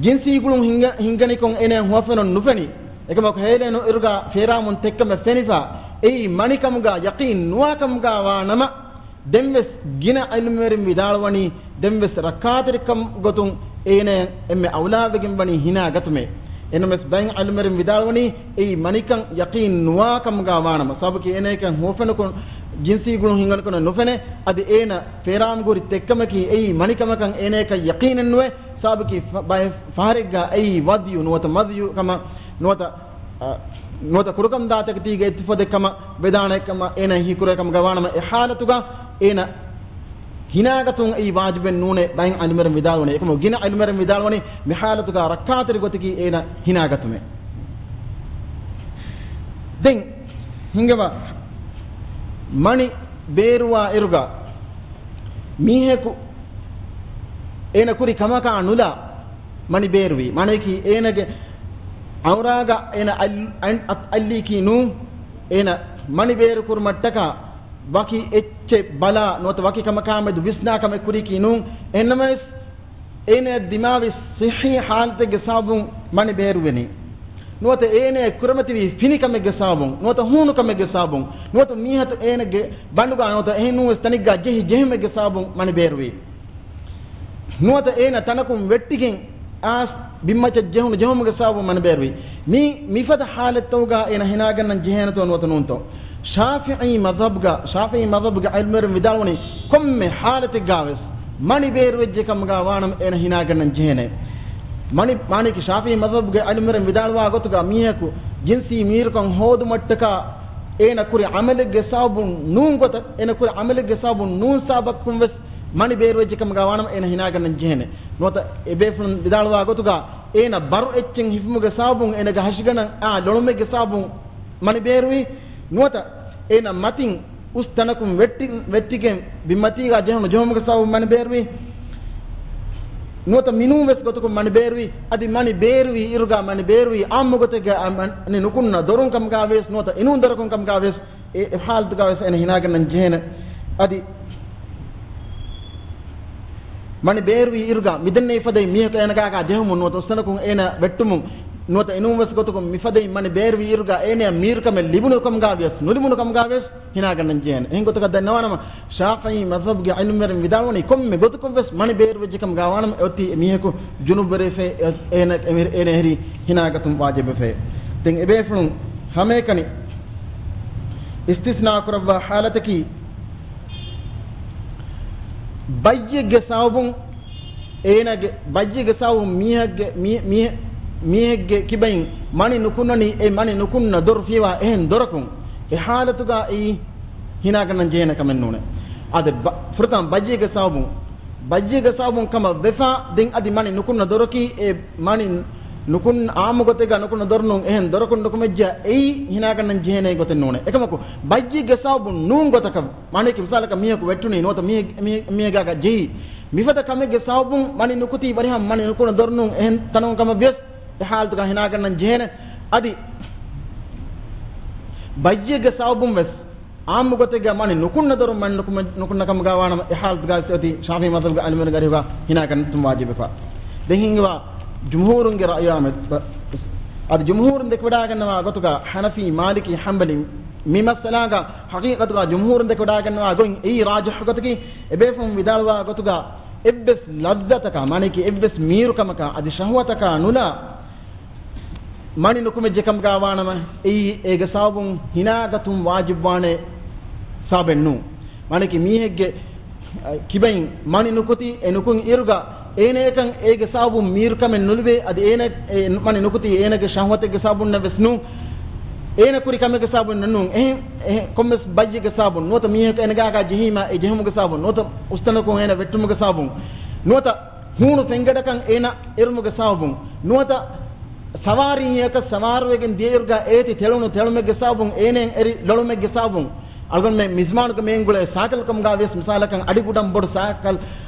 ޖިންސީ ގުޅުން ހިންގަ-، ހިންގަނިކޮށް އޭނަ ހުވަފެނުން ނުފެނި. އެކަމަކު ހޭލެވުނު އިރުގަ ފޭރާމުން ތެއްކަމެއް ފެނިފަ. އެއީ މަނިކަމުގަ ޔަޤީން ނުވާ ކަމުގަ ވާނަމަ، ދެންވެސް ގިނަ ޢިލްމުވެރިން ވިދާޅުވަނީ، ދެންވެސް ރައްކާތެރިކަމުގެ ގޮތުން އޭނަ އެންމެ އައުލާވެގެން ވަނީ ހިނާ ގަތުމޭ. އެނަމަވެސް ބައެއް ޢިލްމުވެރިން ވިދާޅުވަނީ، އެއީ މަނިކަން ޔަޤީން ނުވާ ކަމުގަ ވާނަމަ، ސަބަބަކީ އޭނައަކަށް ހުވަފެނަކުން ޖިންސީ ގުޅުން ހިންގަނިކޮށް ނުފެނޭ. އަދި އޭނަ ފޭރާމުގެ ހުރި ތެއްކަމަކީ އެއީ މަނިކަމަކަށް އޭނައަކަށް ޔަޤީނެއް ނުވޭ. ސަބަބަކީ ފަ-، ބައެއް ފަހަރެއްގަ އެއީ ވަޟްޔު ނުވަތަ މަޟްޔު ކަމަށް ނުވަތަ އަ، ނުވަތަ ކުޑަކަން ދާތަކެތީގެ އެއްޗިފޮދެއް ކަމަށް ވެދާނެ ކަމަށް އޭނަ ހީކުރޭ ކަމުގަ ވާނަމަ، އެ ޙާލަތުގަ އޭނަ ހިނާގަތުން އެއީ ވާޖިބެއް ނޫނޭ. ބައެއް ޢިލްމުވެރިން ވިދާޅުވަނީ، އެކަމަކު ގިނަ ޢިލްމުވެރިން ވިދާޅުވަނީ މި ޙާލަތުގަ ރައްކާތެރި ގޮތަކީ އޭނަ ހިނާގަތުމޭ. ދެން ހިނގަމަ މަނި ބޭރުވާ އިރުގަ މީހަކު އޭނަ ކުރި ކަމަކާ ނުލާ މަނި ބޭރުވީ. މާނަޔަކީ އޭނަގެ ޢައުރާގަ އޭނަ އަތް-، އަތް-، އަތް އައްލީކީ ނޫން. އޭނަ މަނި ބޭރު ކުރުމަށްޓަކާ ވަކި އެއްޗެއް ބަލާ ނުވަތަ ވަކި ކަމަކާމެދު ވިސްނާ ކަމެއް ކުރީކީ ނޫން. އެހެންނަމަވެސް އޭނަ ދިމާވި ޞިއްޙީ ޙާލަތެއްގެ ސަބަބުން މަނި ބޭރުވެނީ. ނުވަތަ އޭނަ ކުރިމަތިވީ ފިނިކަމެއްގެ ސަބަބުން، ނުވަތަ ހޫނުކަމެއްގެ ސަބަބުން، ނުވަތަ މީހަކު އޭނަގެ ބަނޑުގަ ނުވަތަ އެހެން ނޫންވެސް ތަނެއްގަ ޖެހި ޖެހުމެއްގެ ސަބަބުން މަނި ބޭރުވީ. ނުވަތަ އޭނަ ތަނަކުން ވެއްޓިގެން އާސް ބިންމައްޗަށް ޖެހުނު ޖެހުމުގެ ސަބަބުން މަނި ބޭރުވީ. މި، މިފަދަ ޙާލަތްތަކުގަ އޭނަ ހިނާގަންނަން ޖެހޭނެތޯ ނުވަތަ ނޫންތޯ؟ ޝާފިޢީ މަޛްހަބުގަ، ޝާފިޢީ މަޛްހަބުގެ ޢިލްމުވެރިން ވިދާޅުވަނީ ކޮންމެ ޙާލަތެއްގަވެސް މަނި ބޭރުވެއްޖެ ކަމުގަ ވާނަމަ އޭނަ ހިނާގަންނަން ޖެހޭނެ. މަނި، މާނަޔަކީ ޝާފިޢީ މަޛްހަބުގެ ޢިލްމުވެރިން ވިދާޅުވާ ގޮތުގަ މީހަކު ޖިންސީ މީރުކަން ހޯދުމަށްޓަކާ އޭނަ ކުރި ޢަމަލެއްގެ ސަބަބުން ނޫން ގޮތަށް، އޭނަ ކުރި ޢަމަލެއްގެ ސަބަބުން ނޫން ސަބަބަކުން ވެސް މަނި ބޭރުވެއްޖެ ކަމުގަ ވާނަމަ އޭނަ ހިނާގަންނަން ޖެހޭނެ. ނުވަތަ އެބޭފުޅުން ވިދާޅުވާ ގޮތުގަ އޭނަ ބަރު އެއްޗެއް ހިފުމުގެ ސަބަބުން އޭނަގެ ހަށިގަނޑަށް އާ ލޮޅުމެއްގެ ސަބަބުން މަނި ބޭރުވި. ނުވަތަ އޭނަ މަތިން އުސް ތަނަކުން ވެއްޓި-، ވެއްޓިގެން ބިންމަތީގަ ޖެހުނު ޖެހުމުގެ ސަބަބުން މަނި ބޭރުވި. ނުވަތަ މިނޫން ވެސް ގޮތަކުން މަނި ބޭރުވި. އަދި މަނި ބޭރުވި އިރުގަ މަނި ބޭރުވި އާއްމު ގޮތެއްގަ މަނި ނުކުންނަ ދޮރުން ކަމުގަ ވެސް ނުވަތަ އިނޫން ދޮރަކުން ކަމުގަ ވެސް އެ، އެ ޙާލަތުގަ ވެސް އޭނަ ހިނާގަންނަން ޖެހޭނެ. އަދި މަނި ބޭރުވި އިރުގަ މިދެންނެވި ފަދައިން މީހަކު އޭނަގާގަ ޖެހުމުން ނުވަތަ އުސްތަނަކުން އޭނަ ވެއްޓުމުން ނުވަތަ އިނޫން ވެސް ގޮތަކުން މިފަދައިން މަނި ބޭރުވި އިރުގަ އޭނަޔަށް މީރުކަމެއް ލިބުނު ކަމުގަ ވިޔަސް ނުލިބުނު ކަމުގަ ވެސް ހިނާގަންނަން ޖެހޭނެ. އެހެން ގޮތަކަށް ދަންނަވާނަމަ، ޝާފިޢީ މަޛްހަބުގެ ޢިލްމުވެރިން ވިދާޅުވަނީ ކޮންމެ ގޮތަކުން ވެސް މަނި ބޭރުވެއްޖެ ކަމުގަ ވާނަމަ އޮތީ އެ މީހަކު ޖުނުބުވެފައި އެ-، އޭނަ އެ-، އޭނަ އެހެރީ ހިނާގަތުން ވާޖިބުވެފައި. ދެން އެބޭފުޅުން ހަމައެކަނި އިސްތިސްނާ ކުރައްވާ ޙާލަތަކީ، ބައްޔެއްގެ ސަބަބުން އޭނަގެ، ބައްޔެއްގެ ސަބަބުން މީހެއްގެ، މީ-، މީ-، މީހެއްގެ ކިބައިން މަނި ނުކުންނަނީ، އެ މަނި ނުކުންނަ ދޮރު ފިޔަވާ އެހެން ދޮރަކުން، އެ ޙާލަތުގައި ހިނާގަންނަން ޖެހޭނެ ކަމެއް ނޫނޭ. އާދެ، ބަ-، ފުރަތަމަ ބައްޔެއްގެ ސަބަބުން، ބައްޔެއްގެ ސަބަބުން ކަމަށް ވެފަ، ދެން އަދި މަނި ނުކުންނަ ދޮރަކީ، އެ މަނި ނުކުން، އާއްމު ގޮތެއްގަ ނުކުންނަ ދޮރު ނޫން، އެހެން ދޮރަކުން ނުކުމެއްޖެ، އެއީ ހިނާގަންނަން ޖެހޭނެ ގޮތެއް ނޫނޭ. އެކަމަކު، ބައްޔެއްގެ ސަބަބުން ނޫން ގޮތަކަށް، މާނަޔަކީ މިސާލަކަށް މީހަކު ވެއްޓުނީ ނުވަތަ މީ-، މީ-، މީހެއްގާ ޖެހި، މިފަދަ ކަމެއްގެ ސަބަބުން މަނި ނުކުތީ ވަރިހަމަ މަނި ނުކުންނަ ދޮރު ނޫން، އެހެން ތަނުން ކަމަށް ވިޔަސް، އެ ޙާލަތުގަ ހިނާގަންނަން ޖެހޭނެ. އަދި ބައްޔެއްގެ ސަބަބުން ވެސް، އާއްމު ގޮތެއްގަ މަނި ނުކުންނަ ދޮރުން މަނި ނުކުމެ-، ނުކުންނަ ކަމުގަ ވާނަމަ، އެ ޙާލަތުގަ ވެސް އޮތީ ޝާފިޢީ މަޛްހަބުގެ ޢިލްމުވެރިންގެ އަރިހުގަ ހިނާގަންނަން ވާޖިބުވެފަ. ދެން ހިނގުވާ ޖުމްހޫރުންގެ ރައުޔާ މެ-، އަދި ޖުމްހޫރުން ދެކެވަޑައިގަންނަވާ ގޮތުގަ ޙަނަފީ، މާލިކީ، ޙަންބަލީ މި މައްސަލާގަ ޙަޤީޤަތުގަ ޖުމްހޫރުން ދެކެވަޑައިގަންނަވާ ގޮތް އެއީ ރާޖިޙު ގޮތަކީ، އެބޭފުޅުން ވިދާޅުވާ ގޮތުގަ އެއްވެސް ލައްޒަތަކާ، މާނަޔަކީ އެއްވެސް މީރުކަމަކާ އަދި ޝަހުވަތަކާ ނުލާ، މަނި ނުކުމެއްޖެ ކަމުގަ ވާނަމަ، އެއީ އޭގެ ސަބަބުން ހިނާގަތުން ވާޖިބުވާނެ ސަބަބެއް ނޫން. މާނަޔަކީ މީހެއްގެ، އަ، ކިބައިން މަނި ނުކުތީ، އެ ނުކުން އިރުގަ އޭނަޔަކަށް އޭގެ ސަބަބުން މީރުކަމެއް ނުލިބޭ، އަދި އޭނަ އެ މަނި ނުކުތީ އޭނަގެ ޝަހުވަތެއްގެ ސަބަބުންނެއް ވެސް ނޫން. އޭނަ ކުރި ކަމެއްގެ ސަބަބުން ނޫން. އެހެން، އެހެން ކޮންމެސް ބައްޔެއްގެ ސަބަބުން، ނުވަތަ މީހަކު އޭނަގާގާ ޖެހީމާ އެ ޖެހުމުގެ ސަބަބުން، ނުވަތަ އުސްތަނަކުން އޭނަ ވެއްޓުމުގެ ސަބަބުން، ނުވަތަ ހޫނު ފެންގަޑަކަށް އޭނަ އެރުމުގެ ސަބަބުން، ނުވަތަ ސަވާރީއަކަށް ސަވާރުވެގެން ދިޔައިރުގަ އޭތި ތެޅުނު ތެޅުމެއްގެ ސަބަބުން، އޭނައަށް އެރި ލޮޅުމެއްގެ ސަބަބުން، އަޅުގަނޑުމެން މިޒްމާނުގަ މޭންގުޅޭ ސާކަލްކަމުގަ ވިޔަސް މިސާލަކަށް އަޑިގުޑަން ބޮޑު ސާކަލް،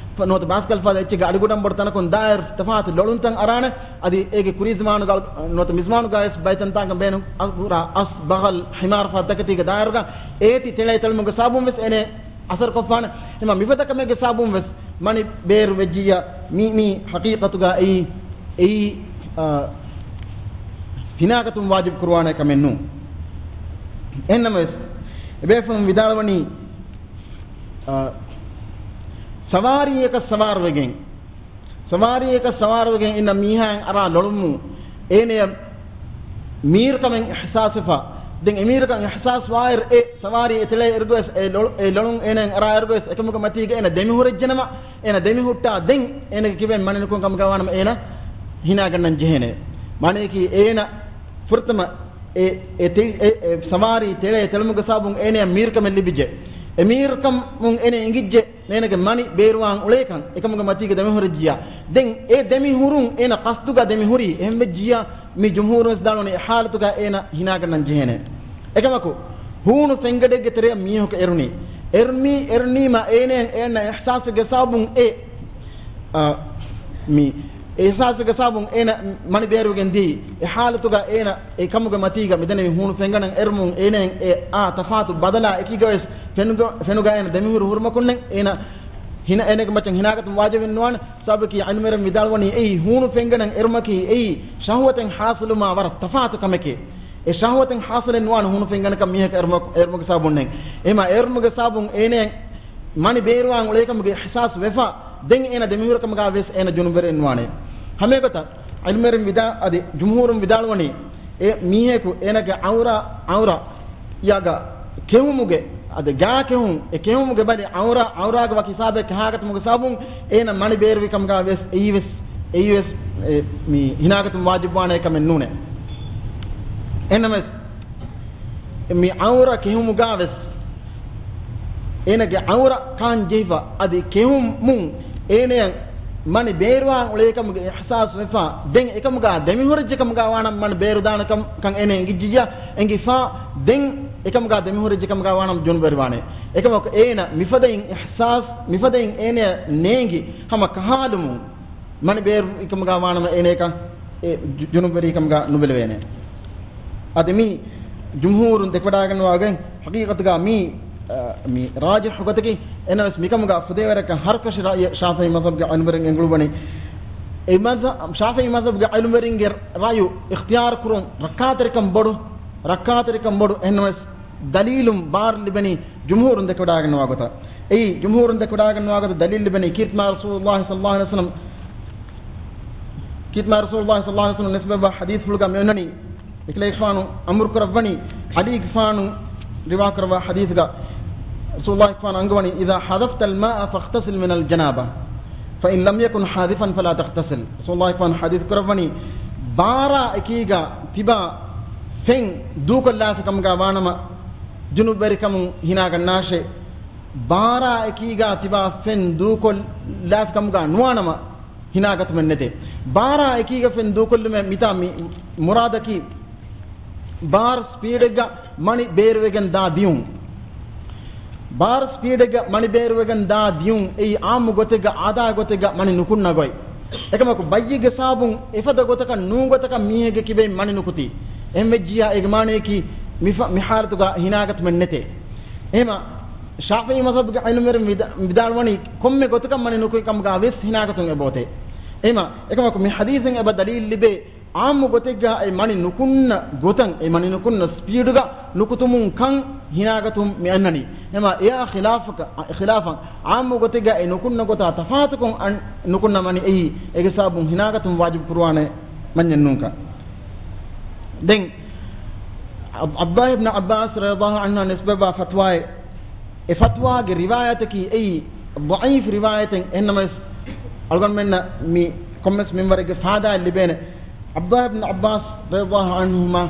ނުވަތަ ބާސްކަލް ފަދަ އެއްޗެއްގެ އަޑިގުޑަން ބޮޑު ތަނަކުން ދާއިރު ތަފާތު ލޮޅުންތައް އަރާނެ. އަދި އޭގެ ކުރީޒުމާނުގަ ނުވަތަ މިޒްމާނުގަ ވެސް ބައިތަންތާނގަ ބޭނުން އަގުރާ އަސް ބަޣަލް ހިމާރު ފަދަ ތަކެތީގެ ދާއިރުގަ އޭތި ތެޅޭ ތެޅުމުގެ ސަބަބުން ވެސް އޭނެ އަސަރުކޮށްފާނެ. އެމަ މިފަދަ ކަމެއްގެ ސަބަބުން ވެސް މަނި ބޭރު ވެއްޖިއްޔާ މީ، މީ ހަޤީޤަތުގަ އެއީ، އެއީ، އާ، ހިނާގަތުން ވާޖިބު ކުރުވާނެ ކަމެއް ނޫން. އެހެންނަމަވެސް، އެބޭފުޅުން ވިދާޅުވަނީ، އާ، ސަވާރީއަކަށް ސަވާރުވެގެން، ސަވާރީއަކަށް ސަވާރުވެގެން އިންނަ މީހާއިން އަރާ ލޮޅުމުން އޭނަޔަށް މީރުކަމެއް އިޙްސާސްވެފަ. ދެން އެ މީރުކަން އިޙްސާސްވާއިރު އެ ސަވާރީ އެތެޅޭ އިރުގަވެސް އެ ލޮޅު، އެ ލޮޅުން އޭނައަށް އަރާ އިރުގަވެސް އެކަމުގެ މަތީގަ އޭނަ ދެމިހުރެއްޖެނަމަ، އޭނަ ދެމިހުއްޓާ ދެން އޭނަގެ ކިބައިން މަނި ނުކުން ކަމުގަ ވާނަމަ އޭނަ ހިނާގަންނަން ޖެހޭނެ. މާނަޔަކީ އޭނަ ފުރަތަމަ އެ، އެ ތެ، އެ، އެ ސަވާރީ ތެޅޭ ތެޅުމުގެ ސަބަބުން އޭނަޔަށް މީރުކަމެއް ލިބިއްޖެ. އެ މީރުކަމުން އޭނަ އެނގިއްޖެ އޭނަގެ މަނި ބޭރުވާން އުޅޭކަން އެކަމުގެ މަތީގަ ދެމިހުރެއްޖިއްޔާ. ދެން އެ ދެމިހުރުން އޭނަ ޤަޞްދުގަ ދެމިހުރީ. އެހެންވެއްޖިއްޔާ މި ޖުމްހޫރުން ވެސް ދާނުނީ އެ ޙާލަތުގަ އޭނަ ހިނާގަންނަން ޖެހޭނެ. އެކަމަކު، ހޫނު ފެންގަޑެއްގެ ތެރެއަށް މީހަކު އެރުނީ. އެރުމީ، އެރުނީމަ އޭނައަށް އިޙްސާސެއްގެ ސަބަބުން އެ، އާ، މި އިޙްސާސެއްގެ ސަބަބުން އޭނަ މަނި ބޭރުވެގެން ދިޔައީ. އެ ޙާލަތުގަ އޭނަ އެ ކަމުގެ މަތީގަ މިދެންނެވި ހޫނު ފެންގަނޑަށް އެރުމުން އޭނައަށް އެ އާ ތަފާތު ބަދަލާ އެކީގަވެސް ފެނުގަ، ފެނުގަ އޭނަ ދެމިހުރި ހުރުމަކުންނެއް އޭނަ ހިނަ، އޭނަގެ މައްޗަށް ހިނާގަތުން ވާޖިބެއް ނުވާނެ. ސަބަބަކީ ޢިލްމުވެރިން ވިދާޅުވަނީ އެއީ ހޫނު ފެންގަނޑަށް އެރުމަކީ އެއީ ޝަހުވަތެއް ޙާޞިލުވުމާ ވަރަށް ތަފާތު ކަމެކޭ. އެ ޝަހުވަތެއް ޙާޞިލެއް ނުވާނެ ހޫނު ފެންގަނޑަކަށް މީހަކަށް އެރުމަ، އެރުމުގެ ސަބަބުންނެއް. އެމަ އެރުމުގެ ސަބަބުން އޭނައަށް މަނި ބޭރުވާން އުޅޭކަމުގެ އިޙްސާސް ވެފަ، ދެން އޭނަ ދެމިހުރި ކަމުގަ ވެސް އޭނަ ޖުނުބުވެރިން ނުވާނެ. ހަމައެގޮތަށް ޢިލްމުވެރިން ވިދާ، އަދި ޖުމްހޫރުން ވިދާޅުވަނީ، އެ މީހަކު އޭނަގެ ޢައުރާ، ޢައުރާ ޔާގަ ކެހުމުގެ، އަދި ގާ ކެހުން، އެ ކެހުމުގެ ބަލި ޢައުރާ، ޢައުރާގެ ވަކި ހިސާބެއް ކަހާގަތުމުގެ ސަބަބުން އޭނަ މަނި ބޭރުވި ކަމުގަ ވެސް އެއީ ވެސް، އެއީ ވެސް، އެ، މި ހިނާގަތުން ވާޖިބުވާނެ ކަމެއް ނޫނޭ. އެހެންނަމަވެސް، މި ޢައުރާ ކެހުމުގަ ވެސް އޭނަގެ ޢައުރާ ކާން ޖެހިފަ، އަދި ކެހުމުން އޭނައަށް މަނި ބޭރުވާން އުޅޭކަމުގެ އިޙްސާސް ވެފަ، ދެން އެކަމުގަ ދެމިހުރެއްޖެ ކަމުގަ ވާނަމަ މަނި ބޭރުދާނެ ކަމަށް އޭނަ އެނގިއްޖިއްޔާ، އެނގިފަ، ދެން އެކަމުގަ ދެމިހުރެއްޖެ ކަމުގަ ވާނަމަ ޖުނުބުވެރިވާނެ. އެކަމަކު އޭނަ މިފަދައިން އިޙްސާސް، މިފަދައިން އޭނަޔަށް ނޭނގި ހަމަ ކަހާލުމުން މަނި ބޭރުވި ކަމުގަ ވާނަމަ އޭނައަކަށް އެ ޖު، ޖުނުބުވެރި ކަމުގަ ނުބެލެވޭނެ. އަދި މީ ޖުމްހޫރުން ދެކެވަޑައިގަންނަވާގޮތް ޙަޤީޤަތުގަ މީ، އަ، މީ ރާޖިޙު ގޮތަކީ. އެނަމަވެސް މިކަމުގަ ފުދޭވަރަކަށް ހަރުކަށި ރައްޔެއް ޝާފިޢީ މަޛްހަބުގެ ޢިލްމުވެރިން އެނގުޅުވަނީ. އެ މަޛް، ޝާފިޢީ މަޛްހަބުގެ ޢިލްމުވެރިންގެ ރައު އިޚްތިޔާރު ކުރުން ރައްކާތެރިކަން ބޮޑު، ރައްކާތެރިކަން ބޮޑު. އެނަމަވެސް ދަލީލުން ބާރު ލިބެނީ ޖުމްހޫރުން ދެކެވަޑައިގަންނަވާ ގޮތަށް. އެއީ ޖުމްހޫރުން ދެކެވަޑައިގަންނަވާ ގޮތަށް ދަލީލު ލިބެނީ ކީރިތި މާތް ރަސޫލުﷲ ޞައްލަﷲ ޢަލައިހި ވަސައްލަމަ، ކީރިތި މާތް ރަސޫލުﷲ ޞައްލަﷲ ޢަލައިހި ވަސައްލަމަ ނިސްބަތްވާ ޙަދީޘްފުޅުގަ މި އޮންނަނީ، އެކަލޭގެފާނު އަމުރު ކުރައްވަނީ، ޢަލީގެފާނު ރިވާ ކުރައްވާ ޙަދީޘްގަ ރަސޫލުﷲ އަންގަވަނީ، "إذا حذفت الماء فاغتسل من الجنابة، فإن لم يكن حاذفا فلا تغتسل." ރަސޫލުﷲ ޙަދީޘް ކުރައްވަނީ، ބާރާ އެކީގަ ތިބާ ފެން ދޫކޮށްލާފި ކަމުގަ ވާނަމަ، ޖުނުބުވެރިކަމުން ހިނާގަންނާށޭ. ބާރާ އެކީގަ ތިބާ ފެން ދޫކޮށްލާފި ކަމުގަ ނުވާނަމަ، ހިނާގަތުމެއް ނެތޭ. ބާރާ އެކީގަ ފެން ދޫކޮށްލުމެއް މިތާ މި މުރާދަކީ، ބާރު ސްޕީޑެއްގަ މަނި ބޭރުވެގެން ދާ ދިޔުން. ބާރު ސްޕީޑެއްގަ މަނި ބޭރުވެގެން ދާ ދިޔުން އެއީ ޢާއްމު ގޮތެއްގަ، އާދާ ގޮތެއްގަ މަނި ނުކުންނަ ގޮތް. އެކަމަކު ބައްޔެއްގެ ސަބަބުން އެފަދަ ގޮތަކަށް ނޫން ގޮތަކަށް މީހެއްގެ ކިބައިން މަނި ނުކުތީ. އެހެންވެއްޖިއްޔާ އޭގެ މާނަޔަކީ މި ފަ، މި ޙާލަތުގަ ހިނާގަތުމެއް ނެތޭ. އެހެމަ ޝާފިޢީ މަޛްހަބުގެ ޢިލްމުވެރިން ވިދާ، ވިދާޅުވަނީ ކޮންމެ ގޮތަކަށް މަނި ނުކުތް ކަމުގަ ވެސް ހިނާގަތުން އެބައޮތޭ. އެހެމަ އެކަމަކު މި ޙަދީޘެއް އެބަ ދަލީލު ލިބޭ، ޢާއްމު ގޮތެއްގަ އެ މަނި ނުކުންނަ ގޮތަށް، އެ މަނި ނުކުންނަ ސްޕީޑުގަ ނުކުތުމުން ކަން ހިނާގަތުން މި އަންނަނީ. އެމަ އެއާ ޚިލާފަކަ، ޚިލާފަށް ޢާއްމު ގޮތެއްގަ އެ ނުކުންނަ ގޮތާ ތަފާތުކޮށް އަން، ނުކުންނަ މަނި އެއީ އޭގެ ސަބަބުން ހިނާގަތުން ވާޖިބު ކުރުވާނެ މަންޏެއް ނޫންކަން. ދެން ޢަބް، ޢަބްދުﷲ އިބްނު ޢައްބާސް ރަޟިޔަﷲ ޢަންހުމާ ނިސްބަތްވާ ފަތުވާއެއް، އެ ފަތުވާގެ ރިވާޔަތަކީ އެއީ ޟަޢީފު ރިވާޔަތެއް. އެހެންނަމަވެސް އަޅުގަނޑުމެންނަށް މި ކޮންމެސް މިންވަރެއްގެ ފާއިދާއެއް ލިބޭނެ. ޢަބްދުﷲ އިބްނު ޢައްބާސް ރަޟިޔަﷲ ޢަންހުމާ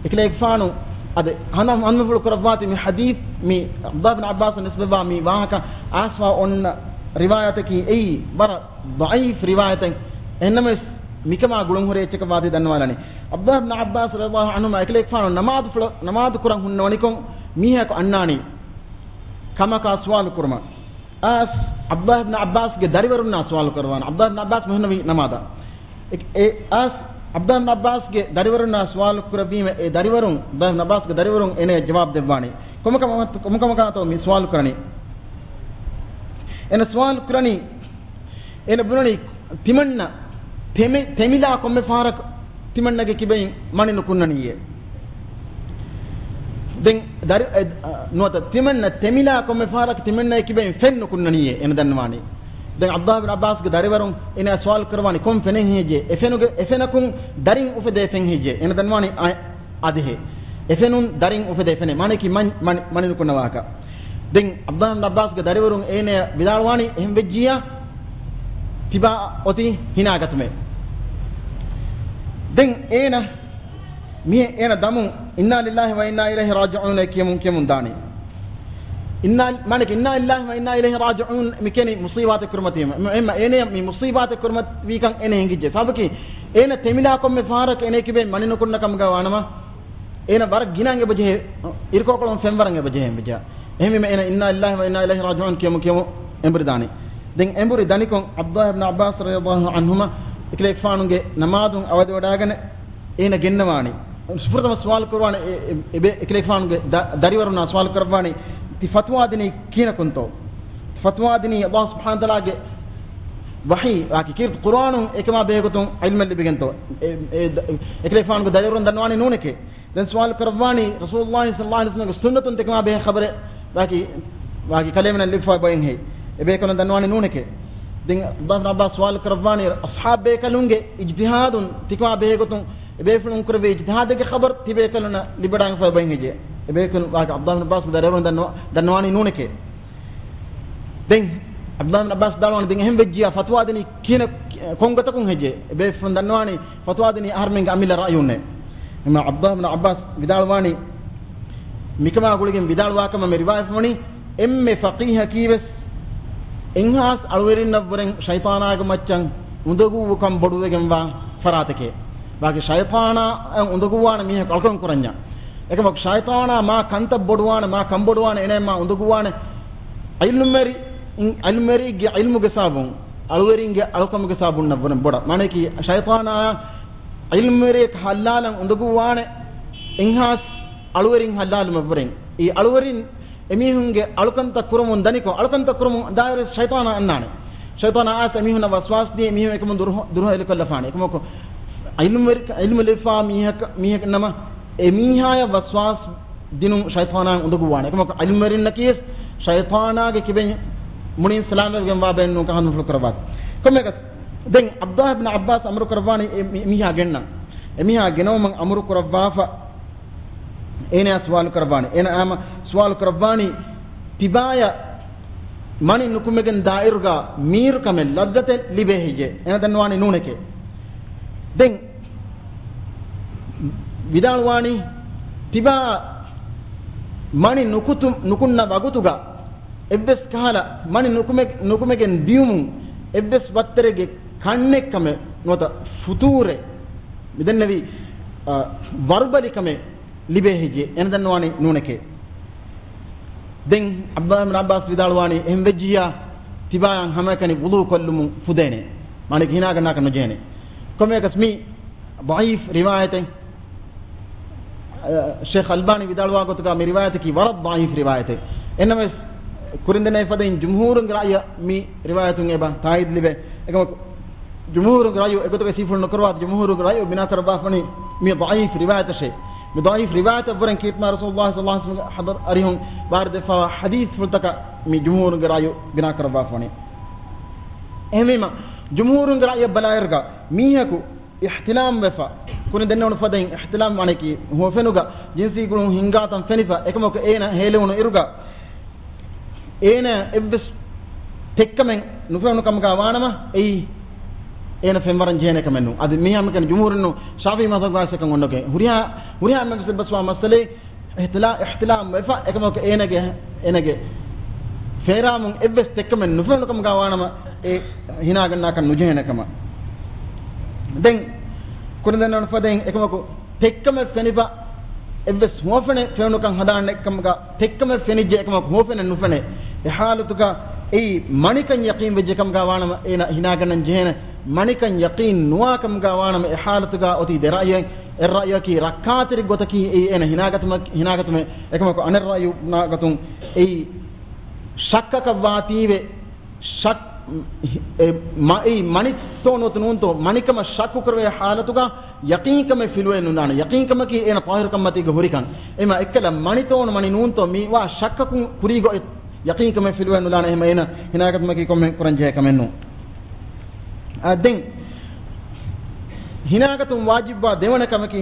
އެކަލޭގެފާނު އަދި ހަނދަ، ހަނދަމަފުޅު ކުރައްވާތީ މި ޙަދީޘް، މި ޢަބްދުﷲ އިބްނު ޢައްބާސް ނިސްބަތްވާ މި ވާހަކަ އައިސްފަ އޮންނަ ރިވާޔަތަކީ އެއީ ވަރަށް ޟަޢީފު ރިވާޔަތެއް. އެހެންނަމަވެސް މިކަމާ ގުޅުންހުރި އެއްޗަކަށް ވާތީ ދަންނަވާލަނީ. ޢަބްދުﷲ އިބްނު ޢައްބާސް ރަޟިޔަﷲ ޢަންހުމާ އެކަލޭގެފާނު ނަމާދުފުޅަ، ނަމާދު ކުރަން ހުންނަވަނިކޮށް މީހަކު އަންނާނީ. ކަމަކާ ސުވާލު ކުރުމަށް އައިސް ޢަބްދުﷲ ބިން ޢައްބާސްގެ ދަރިވަރުންނާ ސުވާލު ކުރައްވާނެ. ޢަބްދުﷲ ބިން ޢައްބާސް މި ހުންނެވީ ނަމާދަށް. އެ، އެ އައިސް ޢަބްދުﷲ ބިން ޢައްބާސްގެ ދަރިވަރުންނާ ސުވާލު ކުރެއްވީމަ، އެ ދަރިވަރުން، ޢަބްދުﷲ ބިން ޢައްބާސްގެ ދަރިވަރުން އޭނަ ޖަވާބު ދެއްވާނީ. ކޮންކަމަކަ-، ކޮންކަމަކާތޯ މި ސުވާލު ކުރަނީ؟ އޭނަ ސުވާލު ކުރަނީ، އޭނަ ބުނަނީ ތިމަންނަ ތެމެ-، ތެމިލާ ކޮންމެ ފަހަރަކު ތިމަންނަގެ ކިބައިން މަނި ނުކުންނަނީއޭ. ދެން ދަރި-، އެ، އަ، ނުވަތަ ތިމަންނަ ތެމިލާ ކޮންމެ ފަހަރަކު ތިމަންނަގެ ކިބައިން ފެން ނުކުންނަނީއޭ އޭނަ ދަންނަވާނީ. ދެން ޢަބްދުﷲ ބިން ޢައްބާސްގެ ދަރިވަރުން އޭނަ ސުވާލު ކުރައްވާނީ ކޮން ފެނެއް ހެއްޔޭ؟ އެ ފެނުގެ، އެ ފެނަކުން ދަރިން އުފެދޭ ފެން ހެއްޔޭ؟ އޭނަ ދަންނަވާނީ އަ-، އާދެހޭ. އެ ފެނުން ދަރިން އުފެދޭ ފެނެއް. މާނައަކީ މަން-، މަނި، މަނި ނުކުންނަ ވާހަކަ. ދެން ޢަބްދުﷲ ބިން ޢައްބާސްގެ ދަރިވަރުން އޭނަޔަށް ވިދާޅުވާނީ އެހެން ވެއްޖިއްޔާ ތިބާ އޮތީ ހިނާގަތުމޭ. ދެން އޭނަ މި އޭނަ ދަމުން "އިންނާ ލިއްލާހި ވަ އިންނާ އިލައިހި ރާޖިޢޫން" ކިޔަމުން، ކިޔަމުން ދާނީ. އިންނާ، މާނައަކީ "އިންނާ ލިއްލާހި ވަ އިންނާ އިލައިހި ރާޖިޢޫން" މި ކިޔަނީ މުޞީބާތެއް ކުރިމަތީމަ. އެމަ-، އެމަ އޭނަ މި މުޞީބާތެއް ކުރިމަތިވީކަން އޭނަ އެނގިއްޖެ. ސަބަބަކީ އޭނަ ތެމިލާ ކޮންމެ ފަހަރަކު އޭނަ ކިބައިން މަނި ނުކުންނަ ކަމުގަ ވާނަމަ، އޭނަ ވަރަށް ގިނައިން އެބަޖެހޭ، އިރުކޮޅުކޮޅުން ފެންވަރަން އެބަޖެހޭ އެނބެޖެ. އެހެންވީމަ އޭނަ "އިންނާ ލިއްލާހި ވަ އިންނާ އިލައިހި ރާޖިޢޫން" ކިޔަމު، ކިޔަމު އެނބުރި ދާނީ. ދެން އެނބުރި ދަނިކޮށް ޢަބްދުﷲ ބިން ޢައްބާސް ރަޟިޔަﷲ ޢަންހުމާ އެކަލޭގެފާނުގެ ނަމާދުން އަވަދިވަޑައިގަނެ އޭނަ ގެންނަވާނީ. ފުރަތަމަ ސުވާލު ކުރުވާނެ އެ، އެ، އެބޭ އެކަލޭގެފާނުގެ ދަ-، ދަރިވަރުންނާ ސުވާލު ކުރައްވާނީ، ތި ފަތުވާ ދިނީ ކިހިނަކުންތޯ؟ ފަތުވާ ދިނީ ﷲ ސުބްޙާނަހޫ ވަތަޢާލާގެ ވަޙީ، ވާކި ކީރިތި ޤުރުއާނުން އެކަމާ ބެހޭގޮތުން ޢިލްމެއް ލިބިގެންތޯ؟ އެ، އެ، އެ، އެކަލޭގެފާނުގެ ދަރިވަރުން ދަންނަވާނީ ނޫނެކޭ. ދެން ސުވާލު ކުރައްވާނީ ރަސޫލުﷲ ޞައްލަﷲ ޢަލައިހި ވަސައްލަމަގެ ސުންނަތުން އެކަމާ ބެހޭ ޚަބަރެއް، ވާކި، ވާކި ކަލޭމެނަށް ލިބިފައި ބައެއްހޭ. އެބޭކަލުން ދަންނަވާނީ ނޫނެކޭ. ދެން ޢަބްދުﷲ ބިން ޢައްބާސް ސުވާލު ކުރައްވާނީ އަޞްޙާބު ބޭކަލުންގެ އިޖްތިހާދުން ތިކަމާ ބެހޭގޮތުން އެބޭފުޅުން ކުރެއްވި އިޖްތިހާދެއްގެ ޚަބަރު ތިބޭކަލުންނަށް ލިބިވަޑައިގެންފައި ބައެއްހެއްޔޭ. އެބޭކަލުން ވާކި ޢަބްދުﷲ ބިން ޢައްބާސްގެ ދަރިވަރުން ދަންނަވާ-، ދަންނަވާނީ ނޫނެކޭ. ދެން ޢަބްދުﷲ ބިން ޢައްބާސް ވިދާޅުވާނީ ދެން އެހެން ވެއްޖިއްޔާ ފަތުވާ ދިނީ ކިހިނެއް، ކޮން ގޮތަކުން ހެއްޔޭ؟ އެބޭފުޅުން ދަންނަވާނީ ފަތުވާ ދިނީ އަހަރުމެންގެ އަމިއްލަ ރައުޔުންނޭ. އެމަ ޢަބްދުﷲ ބިން ޢައްބާސް ވިދާޅުވާނީ، މިކަމާ ގުޅިގެން ވިދާޅުވާ ކަމަށް މި ރިވާޔަތް ވަނީ، އެންމެ ފަޤީހަކީ ވެސް އެންހާސް އަޅުވެރިންނަށްވުރެން ޝައިޠާނާގެ މައްޗަށް އުނދަގޫވުކަން ބޮޑުވެގެންވާ ފަރާތެކޭ. ވާކި ޝައިޠާނާއަށް އުނދަގޫވާނެ މީހަކު އަޅުކަން ކުރަންޏާ. އެކަމަކު ޝައިޠާނާ މާ ކަންތައް ބޮޑުވާނެ، މާ ކަންބޮޑުވާނެ، އޭނައަށް މާ އުނދަގޫވާނެ. ޢިލްމުވެރި، ޢިލްމުވެރިއެއްގެ ޢިލްމުގެ ސަބަބުން، އަޅުވެރިންގެ އަޅުކަމުގެ ސަބަބުންނަށްވުރެން ބޮޑަށް. މާނައަކީ ޝައިޠާނާއަށް ޢިލްމުވެރިޔަކަށް ހައްލާލަން އުނދަގޫވާނެ އެންހާސް އަޅުވެރިން ހައްލާލުމަށްވުރެން. އެ އަޅުވެރިން އެމީހުންގެ އަޅުކަންތައް ކުރަމުން ދަނިކޮށް، އަޅުކަންތައް ކުރަމުން ދާއިރު ޝައިޠާނާ އަންނާނެ. ޝައިޠާނާ އައިސް އެމީހުންނަށް ވަސްވާސް ދީ، އެމީހުން އެކަމުން ދުރުހަ-، ދުރުހެލިކޮށްލަފާނެ. އެކަމަކު ޢިލްމުވެރި-، ޢިލްމު ލިބިފާ މީހަކަ-، މީހެއް ނަމަ، އެމީހާޔަށް ވަސްވާސް ދިނުން ޝައިޠާނާ އުނދަގޫވާނެ. އެކަމަކު ޢިލްމުވެރިންނަކީ ޝައިޠާނާގެ ކިބައިން މުޅިން ސަލާމަތްވެގެންވާ ބައެއް ނޫން ކަހަން ފުޅު ކުރައްވާތި. ކޮންމެއަކަސް، ދެން ޢަބްދުﷲ ބިން ޢައްބާސް އަމުރު ކުރައްވާނީ އެ މި-، މީހާ ގެންނަން. އެމީހާ ގެނައުމަށް އަމުރު ކުރައްވާފަ، އޭނަޔާ ސުވާލު ކުރައްވާނީ. އޭނަ އާމަ ސުވާލު ކުރައްވާނީ، ތިބާޔަށް މަނި ނުކުމެގެން ދާއިރުގަ މީރުކަމެއް، ލައްޒަތެއް ލިބޭ ހެއްޔޭ؟ އޭނަ ދަންނަވާނީ ނޫނެކޭ. ދެން ވިދާޅުވާނީ، ތިބާ މަނި ނުކުތު-، ނުކުންނަ ވަގުތުގަ އެއްވެސް ކަހަލަ މަނި ނުކުމެ-، ނުކުމެގެން ދިޔުމުން އެއްވެސް ވައްތަރެއްގެ ކަންނެއްކަމެއް ނުވަތަ ފުތޫރެއް، މިދެންނެވި، އަ، ވަރުބަލިކަމެއް ލިބޭ ހެއްޔޭ؟ އޭނަ ދަންނަވާނީ ނޫނެކޭ. ދެން ޢަބްދުﷲ ބިން ޢައްބާސް ވިދާޅުވާނީ، އެހެން ވެއްޖިއްޔާ ތިބާޔަށް ހަމައެކަނި ވުޟޫ ކޮށްލުމުން ފުދޭނެ. މާނައަކީ ހިނާގަންނާކަށް ނުޖެހޭނެ. ކޮންމެއަކަސް މީ ޟަޢީފް ރިވާޔަތެއް. ޝޭޚް އަލްބާނީ ވިދާޅުވާ ގޮތުގަ މި ރިވާޔަތަކީ ވަރަށް ޟަޢީފް ރިވާޔަތެއް. އެހެންނަމަވެސް، ކުރިން ދެންނެވި ފަދައިން ޖުމްހޫރުންގެ ރައުޔަށް މި ރިވާޔަތުން އެބަ ތާއީދު ލިބޭ. އެކަމަކު، ޖުމްހޫރުންގެ ރައުޔު އެގޮތުގައި ސީފުޅު ނުކުރައްވާ، ޖުމްހޫރުންގެ ރައުޔު ބިނާ ކުރައްވާފަނީ މި ޟަޢީފް ރިވާޔަތަށޭ. މި ޟަޢީފް ރިވާޔަތަށްވުރެން ކީރިތި މާތް ރަސޫލުﷲ ޞައްލަﷲ ޢަލައިހި ވަސައްލަމަ ޙަޟްރަތް އަރިހުން ވާރިދުވެފަވާ ޙަދީޘްފުޅުތަކަށް މި ޖުމްހޫރުންގެ ރައުޔު ބިނާ ކުރައްވާފަނީ. އެހެންވީމަ، ޖުމްހޫރުންގެ ރައުޔަށް ބަލާއިރުގަ މީހަކު އިޙްތިލާމް ވެފަ، ކުރިން ދެންނެވުނު ފަދައިން އިޙްތިލާމް ވާނެކީ، ހުވަފެނުގަ ޖިންސީ ގުޅުން ހިނގާތަން ފެނިފަ، އެކަމަކު އޭނަ ހޭލެވުނު އިރުގަ، އޭނަ އެއްވެސް ތެއްކަމެއް ނުފެނުނު ކަމުގަ ވާނަމަ، އެއީ އޭނަ ފެންވަރަން ޖެހޭނެ ކަމެއް ނޫން. އަދި މިހާ މިކަން ޖުމްހޫރުން ޝާފިޢީ މަޛްހަބުގަ އެކަން އޮންނަކަން ހުރިހާ، ހުރިހާ އެއްމެ ވެސް އެއްބަސްވާ މައްސަލައެއް އިޙްތިލާ-، އިޙްތިލާމް ވެފަ، އެކަމަކު އޭނަގެ، އޭނަގެ ފޭރާމުން އެއްވެސް ތެއްކަމެއް ނުފެނުނު ކަމުގަ ވާނަމަ، އެ ހިނާގަންނާކަށް ނުޖެހޭނެ ކަމަށް. ދެން ކުރިން ދެންނެވުނު ފަދައިން އެކަމަކު ތެއްކަމެއް ފެނިފަ، އެއްވެސް ހުވަފެނެއް ފެނުނުކަން ހަނދާން އެއްކަމުގަ ތެއްކަމެއް ފެނިއްޖެ އެކަމަކު ހުވަފެނެއް ނުފެނޭ. އެ ހާލަތުގަ އެއީ މަނިކަން ޔަޤީން ވެއްޖެ ކަމުގަ ވާނަމަ އޭނަ ހިނާގަންނަން ޖެހޭނެ. މަނިކަން ޔަޤީން ނުވާ ކަމުގަ ވާނަމަ އެ ހާލަތުގަ އޮތީ ދެ ރައްޔެއް. އެއް ރައްޔަކީ ރައްކާތެރި ގޮތަކީ އެއީ އޭނަ ހިނާގަތުމަ-، ހިނާގަތުމެއް. އެކަމަކު އަނެއް ރައްޔު ގޮތުން އެއީ ޝައްކަކަށް ވާތީވެ ޝައް-، އެ މަ-، އެއީ މަނިތޯ ނުވަތަ ނޫންތޯ މަނިކަމަށް ޝައްކު ކުރެވޭ ހާލަތުގަ ޔަޤީންކަމެއް ފިލުވެ ނުލާނެ. ޔަޤީންކަމަކީ އޭނަ ޠާހިރުކަންމަތީގަ ހުރިކަން. އެމަ އެއްކަލަ މަނިތޯނު މަނި ނޫންތޯ މީ ވާ ޝައްކަކުން ކުރީގޮތް ޔަޤީންކަމެއް ފިލުވެ ނުލާނެ. އެހެމަ އޭނަ ހިނާގަތުމަކީ ކޮންމެ ކުރަން ޖެހޭ ކަމެއް ނޫން. އާ، ދެން ހިނާގަތުން ވާޖިބްވާ ދެވަނަ ކަމަކީ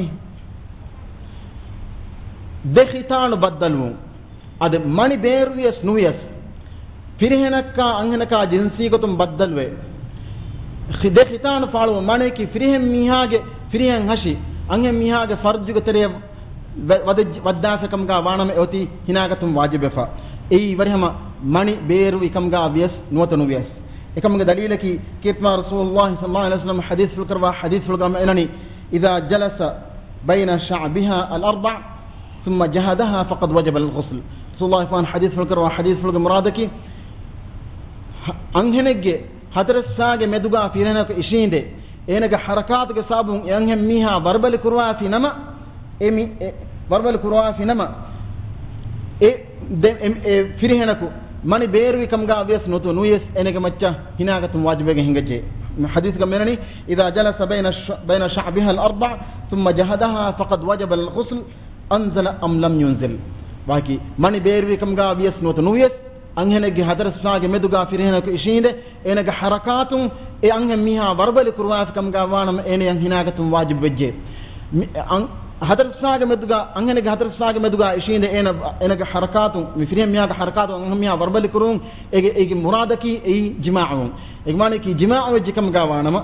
ދެ ޚިތާނު ބައްދަލުވުން. އަދި މަނި ބޭރުވިޔަސް ނުވިޔަސް، ފިރިހެނަކާ އަންހެނަކާ ޖިންސީގޮތުން ބައްދަލުވެ، ޚި-، ދެ ޚިތާނު ފާޅުވުން މާނަޔަކީ ފިރިހެން މީހާގެ ފިރިހެން ހަށި އަންހެން މީހާގެ ފަރްޖުގެ ތެރެއަށް ވަ-، ވަދެއްޖެ-، ވައްދާފަ ކަމުގަ ވާނަމަ އެއޮތީ ހިނާގަތުން ވާޖިބެފަ. އެއީ ވަރިހަމަ މަނި ބޭރުވި ކަމުގަ ވިޔަސް ނުވަތަ ނުވިޔަސް. އެކަމުގެ ދަލީލަކީ ކީރިތި މާ ރަސޫލުﷲ ޞައްލަﷲ ޢަލައިހި ވަސައްލަމަ ޙަދީޘްފުޅު ކުރައްވާ ޙަދީޘްފުޅުގަ އެނަނީ، إذا جلس بين شعبها الأربع ثم جهدها فقد وجب الغسل. ރަސޫލުﷲ ފާން ޙަދީޘްފުޅު ކުރައްވާ ޙަދީޘްފުޅުގެ މުރާދަކީ، އަންހެނެއްގެ ހަތަރެއްސާގެ މެދުގަ ފިރިހެނަކު އިށީނދެ، އޭނަގެ ޙަރަކާތުގެ ސަބަބުން އެ އަންހެން މީހާ ވަރުބަލި ކުރުވާފި ނަމަ، އެ މި-، އެ ވަރުބަލި ކުރުވާފި ނަމަ، އެ ދެ-، އެ، އެ ފިރިހެނަކު މަނި ބޭރުވި ކަމުގަ ވިޔަސް ނުވަތަ ނުވިޔަސް އޭނަގެ މައްޗަށް ހިނާގަތުން ވާޖިބެއްގަ ހިނގައްޖެ. ޙަދީޘްގަ މިއަންނަނީ، إذا جلس بين ش-، بين شعبها الأربع ثم جهدها فقد وجب الغسل أنزل أم لم ينزل. ވާކި މަނި ބޭރުވި ކަމުގަ ވިޔަސް ނުވަތަ ނުވިޔަސް، އަންހެނެއްގެ ހަތަރެއްސާގެ މެދުގަ ފިރިހެނަކު އިށީނދެ، އޭނަގެ ޙަރަކާތުން އެ އަންހެން މީހާ ވަރުބަލި ކުރުވާފި ކަމުގަ ވާނަމަ އޭނަޔަށް ހިނާގަތުން ވާޖިބު ވެއްޖެ. މި-، އަން-، ހަތަރެއްސާގެ މެދުގަ، އަންހެނެއްގެ ހަތަރެއްސާގެ މެދުގަ އިށީނދެ އޭނަ، އޭނަގެ ޙަރަކާތުން، މި ފިރިހެން މީހާގެ ޙަރަކާތުން އަންހެން މީހާ ވަރުބަލި ކުރުން، އޭގެ، އޭގެ މުރާދަކީ އެއީ ޖިމާޢުވުން. އޭގެ މާނައަކީ ޖިމާޢު ވެއްޖެ ކަމުގަ ވާނަމަ،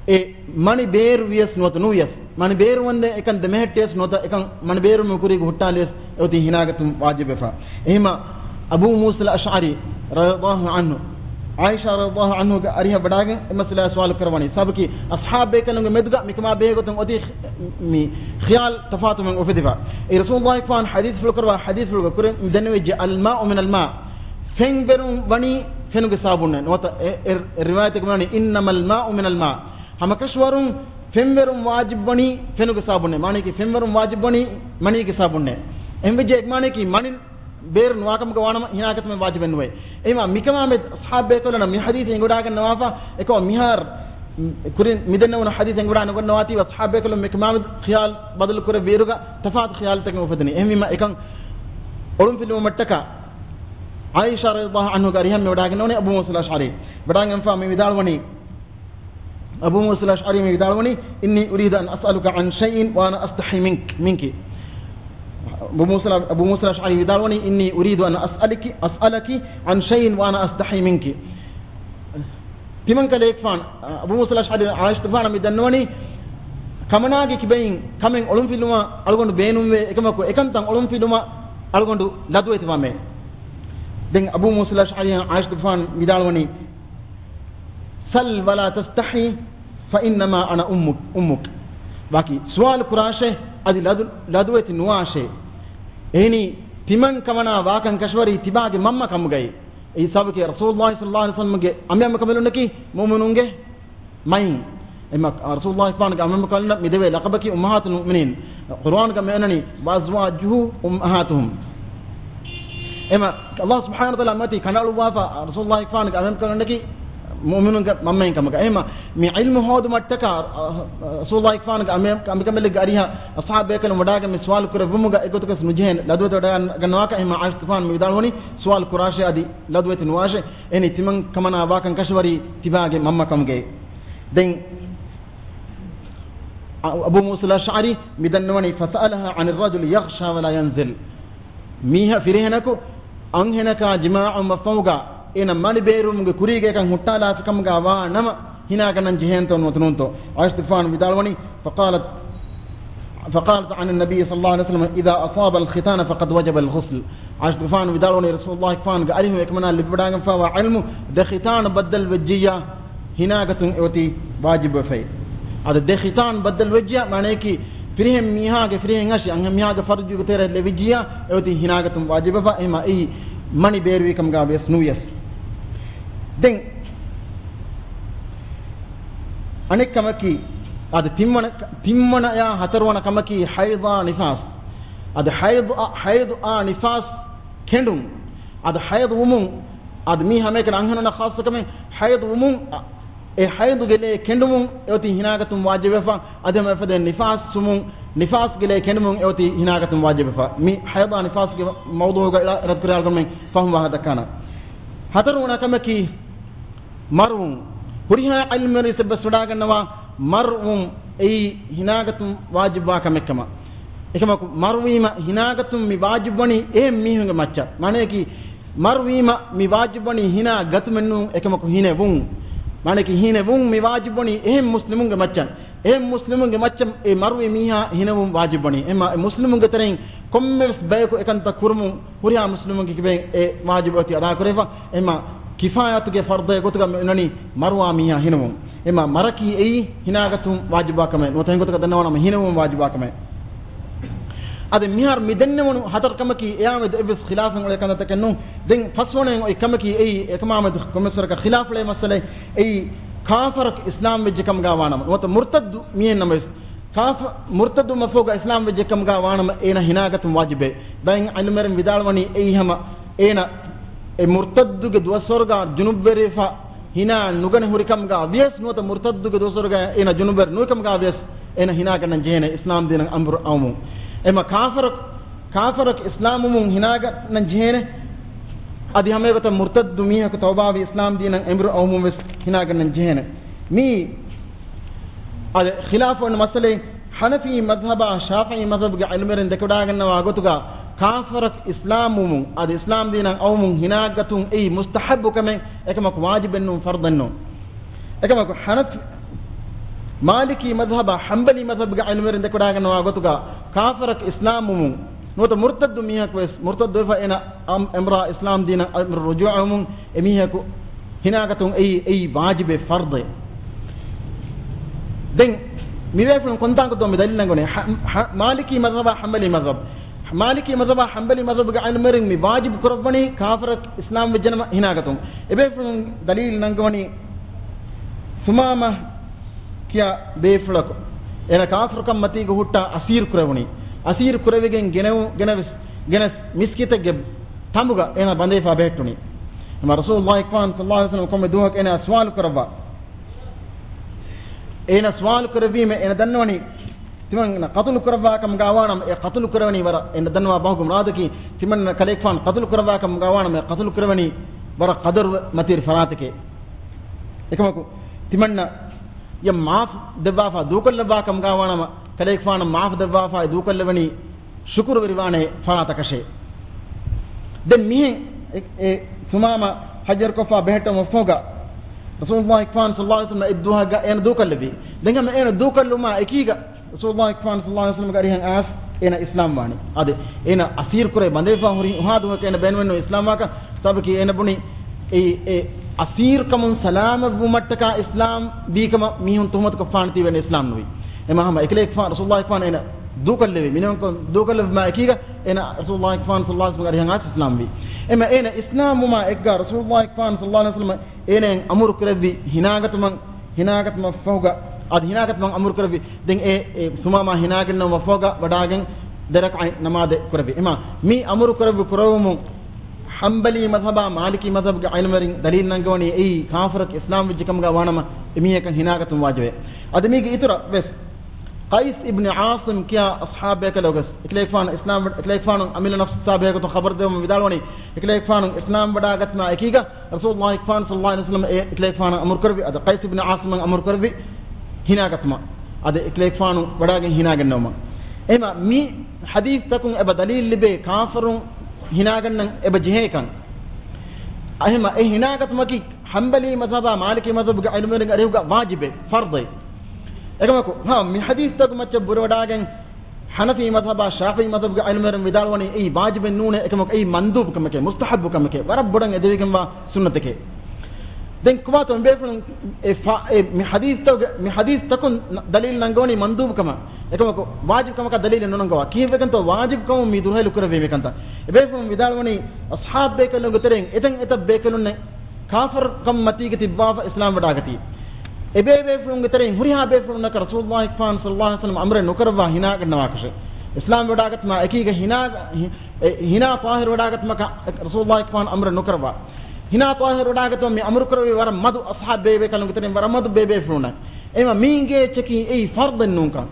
އެ މަނި ބޭރު ވިޔަސް ނުވަތަ ނުވިޔަސް، މަނި ބޭރުވަންދެން އެކަން ދެމެހެއްޓިޔަސް ނުވަތަ އެކަން މަނި ބޭރުވުމުގެ ކުރީގަ ހުއްޓާލިޔަސް އެއޮތީ ހިނާގަތުން ވާޖިބެފަ. އެހެމަ އަބޫ މޫސަލް އަޝްޢަރީ ރަޟިޔަﷲ ޢަންހު، ޢާއިޝާ ރަޟިޔަﷲ ޢަންހުގެ އަރިހަށް ވަޑާގެން އެ މައްސަލައާ ސުވާލު ކުރަވަނީ. ސަބަބަކީ އަޞްޙާބު ބޭކަލުންގެ މެދުގަ މިކަމާ ބެހޭގޮތުން އޮތީ މި ޚިޔާލު ތަފާތުވުމެއް އުފެދިފަ. އެ ރަސޫލުﷲ ފާން ޙަދީޘްފުޅު ކުރައްވާ ޙަދީޘްފުޅުގަ ކުރިން ދެންނެވިއްޖެ، الماء من الماء، ފެންވެރުން ވަނީ ފެނުގެ ސަބަބުންނޭ. ނުވަތަ އެ، އެ، އެ ރިވާޔަތެއްގަ ވަނީ، إنما الماء من الماء. ހަމަކަށަވަރުން ފެންވެރުން ވާޖިބުވަނީ ފެނުގެ ސަބަބުންނޭ. މާނައަކީ ފެންވެރުން ވާޖިބުވަނީ މަނީގެ ސަބަބުންނޭ. އެހެންވެއްޖެ އެ މާނައަކީ މަނިން ބޭރު ނުވާކަމުގަ ވާނަމަ ހިނާގަތުމެއް ވާޖިބެއް ނުވޭ. އެހެމަ މިކަމާމެދު އަޞްޙާބު ބޭކަލުންނަށް މި ޙަދީޘް އެނގިވަޑާގަންނަވާފަ، އެކަމަ މިހާރު ކުރިން މިދެންނެވުނު ޙަދީޘް އެނގިވަޑާ ނުގަންނަވާތީ އަޞްޙާބު ބޭކަލުން މިކަމާމެދު ޚިޔާލު ބަދަލު ކުރެއްވިއިރުގަ ތަފާތު ޚިޔާލުތަކެއް އުފެދުނީ. އެހެންވީމަ އެކަން އޮޅުންފިލުވުމަށްޓަކާ ޢާއިޝާ ރަޟިޔަﷲ ޢަންހުގެ އަރިހަށް މިވަޑާގަންނަވަނީ އަބޫ މޫސަލް އަޝްޢަރީ. ވަޑާގެންފާ މި ވިދާޅުވަނީ، އަބޫ މޫސަލް އަޝްޢަރީ މި ވިދާޅުވަނީ، إني أريد أن أسألك عن شيء وأنا أستحي منك، منك. އަބޫ މޫސަލް، އަބޫ މޫސަލް އަޝްޢަރީ ވިދާޅުވަނީ، إني أريد أن أسألك، أسألك عن شيء وأنا أستحي منك. ތިމަން ކަލޭގެފާނު، އަބޫ މޫސަލް އަޝްޢަރީ ޢާއިޝަތުގެފާނަށް މި ދަންނަވަނީ، ކަމަނާގެ ކިބައިން ކަމެއް އޮޅުންފިލުވާ އަޅުގަނޑު ބޭނުންވޭ، އެކަމަކު އެކަންތައް އޮޅުންފިލުވާ އަޅުގަނޑު ލަދުވެތިވަމޭ. ދެން އަބޫ މޫސަލް އަޝްޢަރީ ޢާއިޝަތުގެފާނު ވިދާޅުވަނީ، سل ولا تستحي فإنما أنا أمك، أمك. ވަކި ސުވާލު ކުރާށޭ، އަދި ލަދު، ލަދުވެތި ނުވާށޭ. އެހެނީ ތިމަން ކަމަނާ ވާކަން ކަށަވަރީ ތިބާގެ މަންމަ ކަމުގައި. އެއީ ސަބަބަކީ ރަސޫލުﷲ ޞައްލަﷲ ޢަލައިހި ވަސައްލަމަގެ އަނބިމަންމަކަމެއް ނޫންނަކީ މުއުމިނުންގެ މައިން. އެމަ ރަސޫލުﷲ ފާނުގެ އަނބިމަންމަކަމަށް މިދެވޭ ލަޤަބަކީ އުއްމަހާތުލް މުއުމިނީން. ޤުރުއާންގަ މިއަންނަނީ، وأزواجه أمهاتهم. އެމަ ﷲ ސުބްޙާނަހޫ ވަތަޢާލާ މަތީ ކަނޑައަޅުއްވާފަ ރަސޫލުﷲ ފާނުގެ އަނބިމަންމަކަމަށް ނޫންނަކީ މުއުމިނުންގެ މަންމައިން ކަމަކަށް. އެހެމަ މި ޢިލްމު ހޯދުމަށްޓަކާ، ރަސޫލުﷲ ފާނުގެ އަނބި، އަނބިމަންމަކަމެއްގެ އަރިހަށް އަޞްޙާބު ބޭކަލުން ވަޑާގެން މި ސުވާލު ކުރެއްވުމުގަ އެގޮތަކަށް ނުޖެހޭނެ، ލަދުވެތި ވަޑައިގަންނަވާކަށް. އެހެމަ ޢާއިޝަތުގެފާނު މި ވިދާޅުވަނީ ސުވާލު ކުރާށޭ އަދި ލަދުވެތި ނުވާށޭ. އެހެނީ ތިމަން ކަމަނާ ވާކަން ކަށަވަރީ ތިބާގެ މަންމަ ކަމުގައި. ދެން އަ-، އަބޫ މޫސަލް އަޝްޢަރީ މި ދަންނަވަނީ، فسألها عن الرجل يغشى ولا ينزل. މީހަކު ފިރިހެނަކު އަންހެނަކާ ޖިމާޢުވުމަށްފަހުގަ އޭނަ މަނި ބޭރުވުމުގެ ކުރީގަ އެކަން ހުއްޓާލާފި ކަމުގަ ވާ ނަމަ، ހިނާގަންނަން ޖެހޭނެތޯ ނުވަތަ ނޫންތޯ؟ ޢާއިޝަތުގެފާނު ވިދާޅުވަނީ، فقالت، فقالت عن النبي صلى الله عليه وسلم، إذا أصاب الختان فقد وجب الغسل. ޢާއިޝަތުގެފާނު ވިދާޅުވަނީ، ރަސޫލުﷲ ފާނުގެ އަރިހުން އެކަމަނާ ލިބިވަޑާގެންފާވާ ޢިލްމު، ދެ ޚިތާނު ބައްދަލު ވެއްޖިއްޔާ، ހިނާގަތުން އެއޮތީ ވާޖިބުވެފައި. އަދި ދެ ޚިތާން ބައްދަލުވެއްޖިޔާ، މާނައަކީ ފިރިހެން މީހާގެ، ފިރިހެން އަށި އަންހެން މީހާގެ ފަރުޖުގެ ތެރެއަށް ލެވިއްޖިއްޔާ އެއޮތީ ހިނާގަތުން ވާޖިބުވެފަ. އެހެމަ އެއީ މަނި ބޭރުވިކަމުގަ ވިޔަސް ނުވިޔަސް. ދެން އަނެއް ކަމަކީ، އަދި ތިންވަނަ، ތިންވަނަޔާ ހަތަރުވަނަ ކަމަކީ ޙައިޟާ ނިފާސް. އަދި ޙައިޟު، ޙައިޟު އާ ނިފާސް ކެނޑުން. އަދި ޙައިޟު ވުމުން، އަދި މީ ހަމައެކަނި އަންހެނުންނަށް ޚާއްޞަކަމެއް، ޙައިޟު ވުމުން، އެ ޙައިޟުގެ ލޭ ކެނޑުމުން އެއޮތީ ހިނާގަތުން ވާޖިބުވެފަ. އަދި ހަމަ އެފަދައިން ނިފާސް ވުމުން، ނިފާސްގެ ލޭ ކެނޑުމުން އެއޮތީ ހިނާގަތުން ވާޖިބުވެފަ. މި ޙައިޟާ ނިފާސްގެ މައުޟޫޢުގަ އިރާދަކުރި އަޅުގަނޑުމެން ފަހުމް ވާހަކަ ދައްކާނަން. ހަތަރުވަނަ ކަމަކީ، މަރުވުން. ހުރިހާ ޢިލްމުވެރިން އެއްބަސްވެވަޑާގަންނަވާ މަރުވުން އެއީ ހިނާގަތުން ވާޖިބުވާ ކަމެއްކަމަށް. އެކަމަކު މަރުވީމަ ހިނާގަތުން މި ވާޖިބުވަނީ އެހެން މީހުންގެ މައްޗަށް. މާނަޔަކީ، މަރުވީމަ މި ވާޖިބުވަނީ ހިނާ ގަތުމެއް ނޫން، އެކަމަކު ހިނެވުން. މާނަޔަކީ، ހިނެވުން މި ވާޖިބުވަނީ އެހެން މުސްލިމުންގެ މައްޗަށް. އެހެން މުސްލިމުންގެ މައްޗަށް އެ މަރުވި މީހާ ހިނެވުން ވާޖިބުވަނީ. އެމާ އެ މުސްލިމުންގެ ތެރެއިން ކޮންމެވެސް ބަޔަކު އެކަންތައް ކުރުމުން ހުރިހާ މުސްލިމުންގެ ކިބައިން އެ ވާޖިބު އޮތީ އަދާކުރެވިފަ. އެމާ ކިފާޔަތުގެ ފަރްޟެއް ގޮތުގަ މި އޮންނަނީ މަރުވާ މީހާ ހިނެވުން. އެމާ މަރަކީ އެއީ ހިނާގަތުން ވާޖިބުވާ ކަމެއް ނުވަތަ އެނގޮތަކަށް ދަންނަވާނަމަ ހިނެވުން ވާޖިބުވާ ކަމެއް. އަދި މިހާރު މި ދެންނެވުނު ހަތަރު ކަމަކީ އެއާމެދު އެއްވެސް ޚިލާފެއް އުޅޭ ކަންތައްތަކެއް ނޫން. ދެން ފަސްވަނައިން އޮތް ކަމަކީ އެއީ އެކަމާމެދު ކޮންމެސްވަރަކަށް ޚިލާފުޅޭ މައްސަލައެއް. އެއީ ކާފަރަކު އިސްލާމް ވެއްޖެ ކަމުގަ ވާނަމަ ނުވަތަ މުރްތައްދު މިއެއް ނަމަވެސް، ކާފަ، މުރްތައްދު މަފްހޫމުގަ އިސްލާމް ވެއްޖެ ކަމުގަ ވާނަމަ އޭނަ ހިނާގަތުން ވާޖިބޭ. ބައެއް ޢިލްމުވެރިން ވިދާޅުވަނީ އެއީ ހަމަ އޭނަ އެ މުރްތައްދުގެ ދުވަސްވަރުގަ ޖުނުބްވެރިވެފަ ހިނާ ނުގަނެ ހުރި ކަމުގަ ވިޔަސް ނުވަތަ މުރްތައްދުގެ ދުވަސްވަރުގަ އޭނަ ޖުނުބްވެރި ނުވި ކަމުގަ ވިޔަސް އޭނަ ހިނާގަންނަން ޖެހޭނެ އިސްލާމް ދީނަށް އަމުރު އައުމުން. އެމަ ކާފަރަކު، ކާފަރަކު އިސްލާމްވުމުން ހިނާގަންނަން ޖެހޭނެ. އަދި ހަމައެގޮތަށް މުރްތައްދު މީހަކު ތައުބާވި އިސްލާމް ދީނަށް އަމުރު އައުމުން ވެސް ހިނާގަންނަން ޖެހޭނެ. މީ އަދި ޚިލާފު ވަން މައްސަލައެއް. ޙަނަފީ މަޒްހަބާ ޝާފިޢީ މަޒްހަބުގެ ޢިލްމުވެރިން ދެކެވަޑާގަންނަވާ ގޮތުގަ ކާފަރަކު އިސްލާމްވުމުން އަދި އިސްލާމް ދީނަށް އައުމުން ހިނާގަތުން އެއީ މުސްތަޙައްބު ކަމެއް، އެކަމަކު ވާޖިބެއް ނޫން، ފަރްޟެއް ނޫން. އެކަމަކު ޙަނަފީ، މާލިކީ މަޒްހަބާ ޙަންބަލީ މަޒްހަބުގެ ޢިލްމުވެރިން ދެކެވަޑާގަންނަވާ ގޮތުގަ ކާފަރަކު އިސްލާމްވުމުން ނުވަތަ މުރްތައްދު މީހަކު ވެސް މުރްތައްދުވެފަ އޭނަ އަމް-، އަމްރާ އިސްލާމް ދީނަށް އަމްރު ރުޖޫޢަވުމުން އެމީހަކު ހިނާގަތުން އެއީ، އެއީ ވާޖިބެއް، ފަރްޟެއް. ދެން މިބޭފުޅުން ކޮންތާކުތޯ މި ދަލީލް ނަންގަވަނީ؟ ޙަ-، ޙަ-، މާލިކީ މަޒްހަބާ ޙަންބަލީ މަޒްހަބް، މާލިކީ މަޒްހަބާ ޙަންބަލީ މަޒްހަބުގެ ޢިލްމުވެރިން މި ވާޖިބު ކުރައްވަނީ ކާފަރަކު އިސްލާމް ވެއްޖެނަމަ ހިނާގަތުން. އެބޭފުޅުން ދަލީލް ނަންގަވަނީ ސުމާމާ ކިޔާ ބޭފުޅަކު އޭނަ ކާފަރުކަން މަތީގަ ހުއްޓާ އަސީރު ކުރެވުނީ. އަސީރު ކުރެވިގެން ގެނެވު-، ގެނެވެސް، ގެނެސް މިސްކިތެއްގެ ތަނބުގަ އޭނަ ބަނދެފާ ބެހެއްޓުނީ. އެމަ ރަސޫލުﷲ ފާން ޞައްލަﷲ ޢަލައިހި ވަސައްލަމަ ކޮންމެ ދުވަހަކު އޭނަ ސުވާލު ކުރައްވާ. އޭނަ ސުވާލު ކުރެއްވީމެ އޭނަ ދަންނަވަނީ ތިމަންނަ ޤަތުލު ކުރައްވާ ކަމުގަ ވާނަމަ އެ ޤަތުލު ކުރެވެނީ ވަރަށް، އޭނަ ދަންނަވާ ބަހުގެ މުރާދަކީ ތިމަންނަ ކަލޭގެފާނު ޤަތުލު ކުރައްވާ ކަމުގަ ވާނަމަ އެ ޤަތުލު ކުރެވެނީ ވަރަށް ޤަދަރު މަތިވެރި ފަރާތެކޭ. އެކަމަކު ތިމަންނަ އެ މާފު ދެއްވާފާ ދޫކޮށްލައްވާ ކަމުގަ ވާނަމަ، ކަލޭގެފާނަށް މާފު ދެއްވާފާ ދޫކޮށްލެވެނީ ޝުކުރުވެރިވާނެ ފަރާތަކަށޭ. ދެން މިހެން އެ، އެ ސުމާމާ ހައްޔަރުކޮށްފާ ބެހެއްޓުމަށްފަހުގަ، ރަސޫލުﷲ ފާން ޞައްލަﷲ ޢަލައިހި ވަސައްލަމަ އެއްދުވަހަކުގަ އޭނަ ދޫކޮށްލެއްވި. ދެން ހަމަ އޭނަ ދޫކޮށްލުމާ އެކީގަ، ރަސޫލުﷲ ފާން ޞައްލަﷲ ޢަލައިހި ވަސައްލަމަގެ އަރިހަށް އައިސް އޭނަ އިސްލާމް ވާނީ. އަދި އޭނަ އަސީރު ކުރެވި ބަނދެފާ ހުރި އުހާ ދުވަހަކު އޭނަ ބޭނުމެއްނު އިސްލާމް ވާކަށް. ސަބަބަކީ އޭނަ ބުނި އެ، އެ އަސީރުކަމުން ސަލާމަތްވުމަށްޓަކާ އިސްލާމް ވީކަމަށް މީހުން ތުހުމަތުކޮށްފާނެތީވެ އިސްލާމް ނުވި. އެމަ ހަމަ އެކަލޭގެފާނު ރަސޫލުﷲ ފާން އޭނަ ދޫކޮށްލެވި. މިނިވަންކޮށް ދޫކޮށްލެވުމާ އެކީގަ އޭނަ ރަސޫލުﷲ ފާން ޞައްލަﷲ ޢަލައިހި ވަސައްލަމަގެ އަރިހަށް އައިސް އިސްލާމް ވި. އެމަ އޭނަ އިސްލާމް ވުމާ އެއްގަ ރަސޫލުﷲ ފާން ޞައްލަﷲ ޢަލައިހި ވަސައްލަމަ އޭނައަށް އަމުރު ކުރެއްވި ހިނާގަތުމަށް، ހިނާގަތުމަށްފަހުގަ، އަދި ހިނާގަތުމަށް އަމުރު ކުރެއްވި. ދެން އެ، އެ ސުމާމާ ހިނާގަންނަވުމަށްފަހުގަ ވަޑާގެން ދެ ރަކަޢަތް ނަމާދެއް ކުރެއްވި. އެމާ މި އަމުރު ކުރެއްވި ކުރެވުމުން ޙަންބަލީ މަޒްހަބާ މާލިކީ މަޒްހަބުގެ ޢިލްމުވެރިން ދަލީލް ނަންގަވަނީ އެއީ ކާފަރަކު އިސްލާމް ވެއްޖެ ކަމުގަ ވާނަމަ އެމީހަކަށް ހިނާގަތުން ވާޖިބޭ. އަދި މީގެ އިތުރަށް ވެސް ޤައިސް އިބްނި ޢާޞިމް ކިޔާ އަޞްޙާބެކަލަކު ވެސް އެކަލޭގެފާނު އިސްލާމް، އެކަލޭގެފާނު އަމިއްލަ ނަފްސާ ބެހޭގޮތުން ޚަބަރު ދެއްވަމުން ވިދާޅުވަނީ، އެކަލޭގެފާނު އިސްލާމް ވަޑާގަތުމާ އެކީގަ ރަސޫލުﷲ ފާން ޞައްލަﷲ ޢަލައިހި ވަސައްލަމަ އެ އެކަލޭގެފާނަށް އަމުރު ކުރެއްވި. އަދި ޤައިސް އިބްނި ޢާޞިމަށް އަމުރު ކުރެއްވި ހިނާގަތުމަށް. އަދި އެކަލޭގެފާނު ވަޑާގެން ހިނާގަންނަވުމަށް. އެހެމަ މި ޙަދީޘްތަކުން އެބަ ދަލީލް ލިބޭ ކާފަރުން ހިނާގަންނަން އެބަ ޖެހޭކަން. އެހެމަ އެ ހިނާގަތުމަކީ ޙަންބަލީ މަޒްހަބާ މާލިކީ މަޒްހަބުގެ ޢިލްމުވެރިން އަރިހުގަ ވާޖިބެއް، ފަރްޟެއް. އެކަމަކު، ހާ، މި ޙަދީޘްތަކު މައްޗަށް ބުރަވަޑާގެން ޙަނަފީ މަޒްހަބާ ޝާފިޢީ މަޒްހަބުގެ ޢިލްމުވެރިން ވިދާޅުވަނީ އެއީ ވާޖިބެއް ނޫނޭ، އެކަމަކު އެއީ މަންދޫބު ކަމެކޭ، މުސްތަޙައްބު ކަމެކޭ، ވަރަށް ބޮޑަށް އެދެވިގެންވާ ސުންނަތެކޭ. ދެން ކުބާތޯ މިބޭފުޅުން އެ ފާ-، އެ މި ޙަދީޘްތަކުގެ، މި ޙަދީޘްތަކުން ދަލީލް ނަންގަވަނީ މަންދޫބު ކަމަށް. އެކަމަކު ވާޖިބު ކަމަކަށް ދަލީލެއް ނުނަންގަވާ. ކީއްވެގެންތޯ ވާޖިބު ކަމުން މި ދުރުހެލު ކުރެއްވީ މިކަންތައް؟ އެބޭފުޅުން ވިދާޅުވަނީ އަޞްޙާބު ބޭކަލުންގެ ތެރެއިން އެތަން އެތައް ބޭކަލުންނެއް ކާފަރުކަން މަތީގަ ތިއްބާފަ އިސްލާމް ވެޑާގަތީ. އެބޭބޭފުޅުންގެ ތެރެއިން ހުރިހާ ބޭފުޅުންނަކަށް ރަސޫލުﷲ ފާން ޞައްލަﷲ ޢަލައިހި ވަސައްލަމަ އަމުރެއް ނުކުރައްވާ ހިނާގަންނަވާކަށެއް. އިސްލާމް ވެޑާގަތުމާ އެކީގަ ހިނާ، ހި-، އެ، ހިނާ ޠާހިރު ވެޑާގަތުމަކަށް ރަސޫލުﷲ ފާން އަމުރެއް ނުކުރައްވާ. ހިނާ ޠާހިރު ވެޑާގަތުމަށް މި އަމުރު ކުރެއްވީ ވަރަށް މަދު އަޞްޙާބު ބޭބޭކަލުންގެ ތެރެއިން ވަރަށް މަދު ބޭބޭފުޅުންނަށް. އެމަ މީގެ އެއްޗަކީ އެއީ ފަރްޟެއް ނޫންކަން.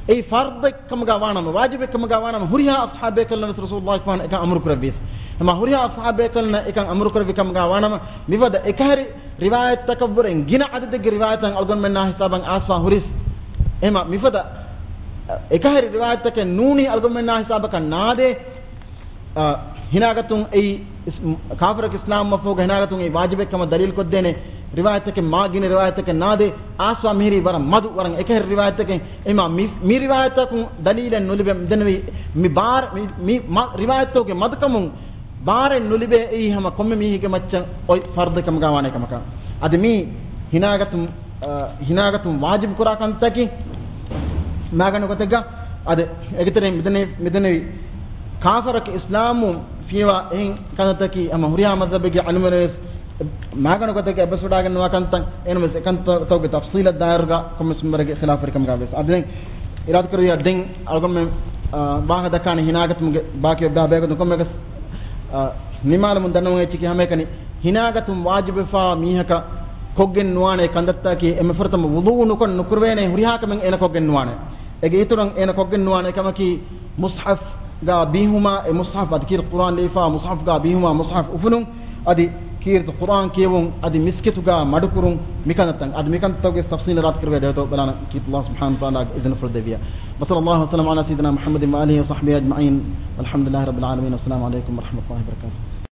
އެއީ ފަރްޟެއް ކަމުގަ ވާނަމަ، ވާޖިބެއް ކަމުގަ ވާނަމަ، ހުރިހާ އަޞްޙާބޭކަލުންނަށް ވެސް ރަސޫލުﷲ ފާން އެކަން އަމުރު ކުރެއްވީސް. އެމަ ހުރިހާ އަޞްޙާބޭކަލުންނަށް އެކަން އަމުރު ކުރެއްވި ކަމުގަ ވާނަމަ، މިފަދަ އެކަހެރި ރިވާޔަތްތަކަށްވުރެ ގިނަ އަދަދެއްގެ ރިވާޔަތަށް އަޅުގަނޑުމެންނާ ހިސާބަށް އާސްވާ ހުރިސް. އެމަ މިފަދަ އެކަހެރި ރިވާޔަތްތަކެއް ނޫނީ އަޅުގަނޑުމެންނާ ހިސާބަކަށް ނާދޭ. އާ، ހިނާގަތުން އެއީ އިސް-، ކާފަރަކު އިސްލާމްވުމަށްފަހުގަ ހިނާގަތުން އެއީ ވާޖިބެއް ކަމަށް ދަލީލު ކޮށްދޭނެ ރިވާޔަތްތަކެއް މާ ގިނަ ރިވާޔަތްތަކެއް ނާދޭ. އާސްވާ މިހިރީ ވަރަށް މަދު، ވަރަށް އެކަހެރި ރިވާޔަތްތަކެއް. އެމާ މި، މި ރިވާޔަތްތަކުން ދަލީލެއް ނުލިބެ މިދެންނެވި މި ބާރ-، މި، މި މަ-، ރިވާޔަތްތަކުގެ މަދުކަމުން ބާރެއް ނުލިބޭ އެއީ ހަމަ ކޮންމެ މީހެއްގެ މައްޗަށް އޮތް ފަރްޟެއް ކަމުގަ ވާނެ ކަމަކަށް. އަދި މީ ހިނާގަތުން އަ، ހިނާގަތުން ވާޖިބު ކުރާ ކަންތަކީ މާގަނޑު ގޮތެއްގަ، އަދި އޭގެތެރެއިން މިދެންނެވި، މިދެންނެވި ކާފަރަކު އިސްލާމްވުން ފިޔަވާ އެހެން ކަންތަކީ ހަމަ ހުރިހާ މަޒްހަބެއްގެ އަޅުމެން ވެސް މާގަނޑު ގޮތެއްގަ އެއްބަސްވެޑާގަންނަވާ ކަންތައް. އެހެންވެސް އެކަންތައްތަކުގެ ތަފްޞީލަށް ދާއިރުގަ ކޮންމެސް މިންވަރެއްގެ ޚިލާފުވެރިކަމުގަ ވެސް. އަދި ދެން އިރާދަކުރެއްވިއްޔާ ދެން އަޅުގަނޑުމެން، އަ، ވާހަކަ ދައްކާނެ ހިނާގަތުމުގެ ބާކީ އޮތް ބައި ބަޔަކު ދެން ކޮންމެއަކަސް، އަ، ނިމާލަމުން ދަންނަވަން އެއްޗަކީ ހަމައެކަނި ހިނާގަތުން ވާޖިބުވެފާ މީހަކަށް ކޮށްގެން ނުވާނެ ކަންތައްތަކީ، އެންމެ ފުރަތަމަ ވުޟޫ ނުކޮށް ނުކުރެވޭނެ ހުރިހާ ކަމެއް އޭނަ ކޮށްގެން ނުވާނެ. އޭގެ އިތުރަށް އޭނަ ކޮށްގެން ނުވާނެ ކަމަކީ މުޞްޙަފްގަ ބީހުމާ، އެ މުޞްޙަފް އަދި ކީރިތި ޤުރުއާން ލިޔެފާ މުޞްޙަފްގަ ބީހުމާ، މުޞްޙަފް އުފުނުން، އަދި ކީރިތި ޤުރުއާން ކިޔެވުން، އަދި މިސްކިތުގަ މަޑުކުރުން، މިކަންތައް. އަދި މިކަންތައްގެ ތަފްޞީލަށް ރާތިކުރެވޭ ދެވަތަ ބަލާނަން ކީރިތި ﷲ ސުބްޙާނަހޫ ވަތަޢާލާގެ އިޒުނަފުޅު ދެއްވިޔާ. وصلى الله وسلم على سيدنا محمد وآله وصحبه أجمعين. والحمد لله رب العالمين. والسلام عليكم ورحمة الله وبركاته.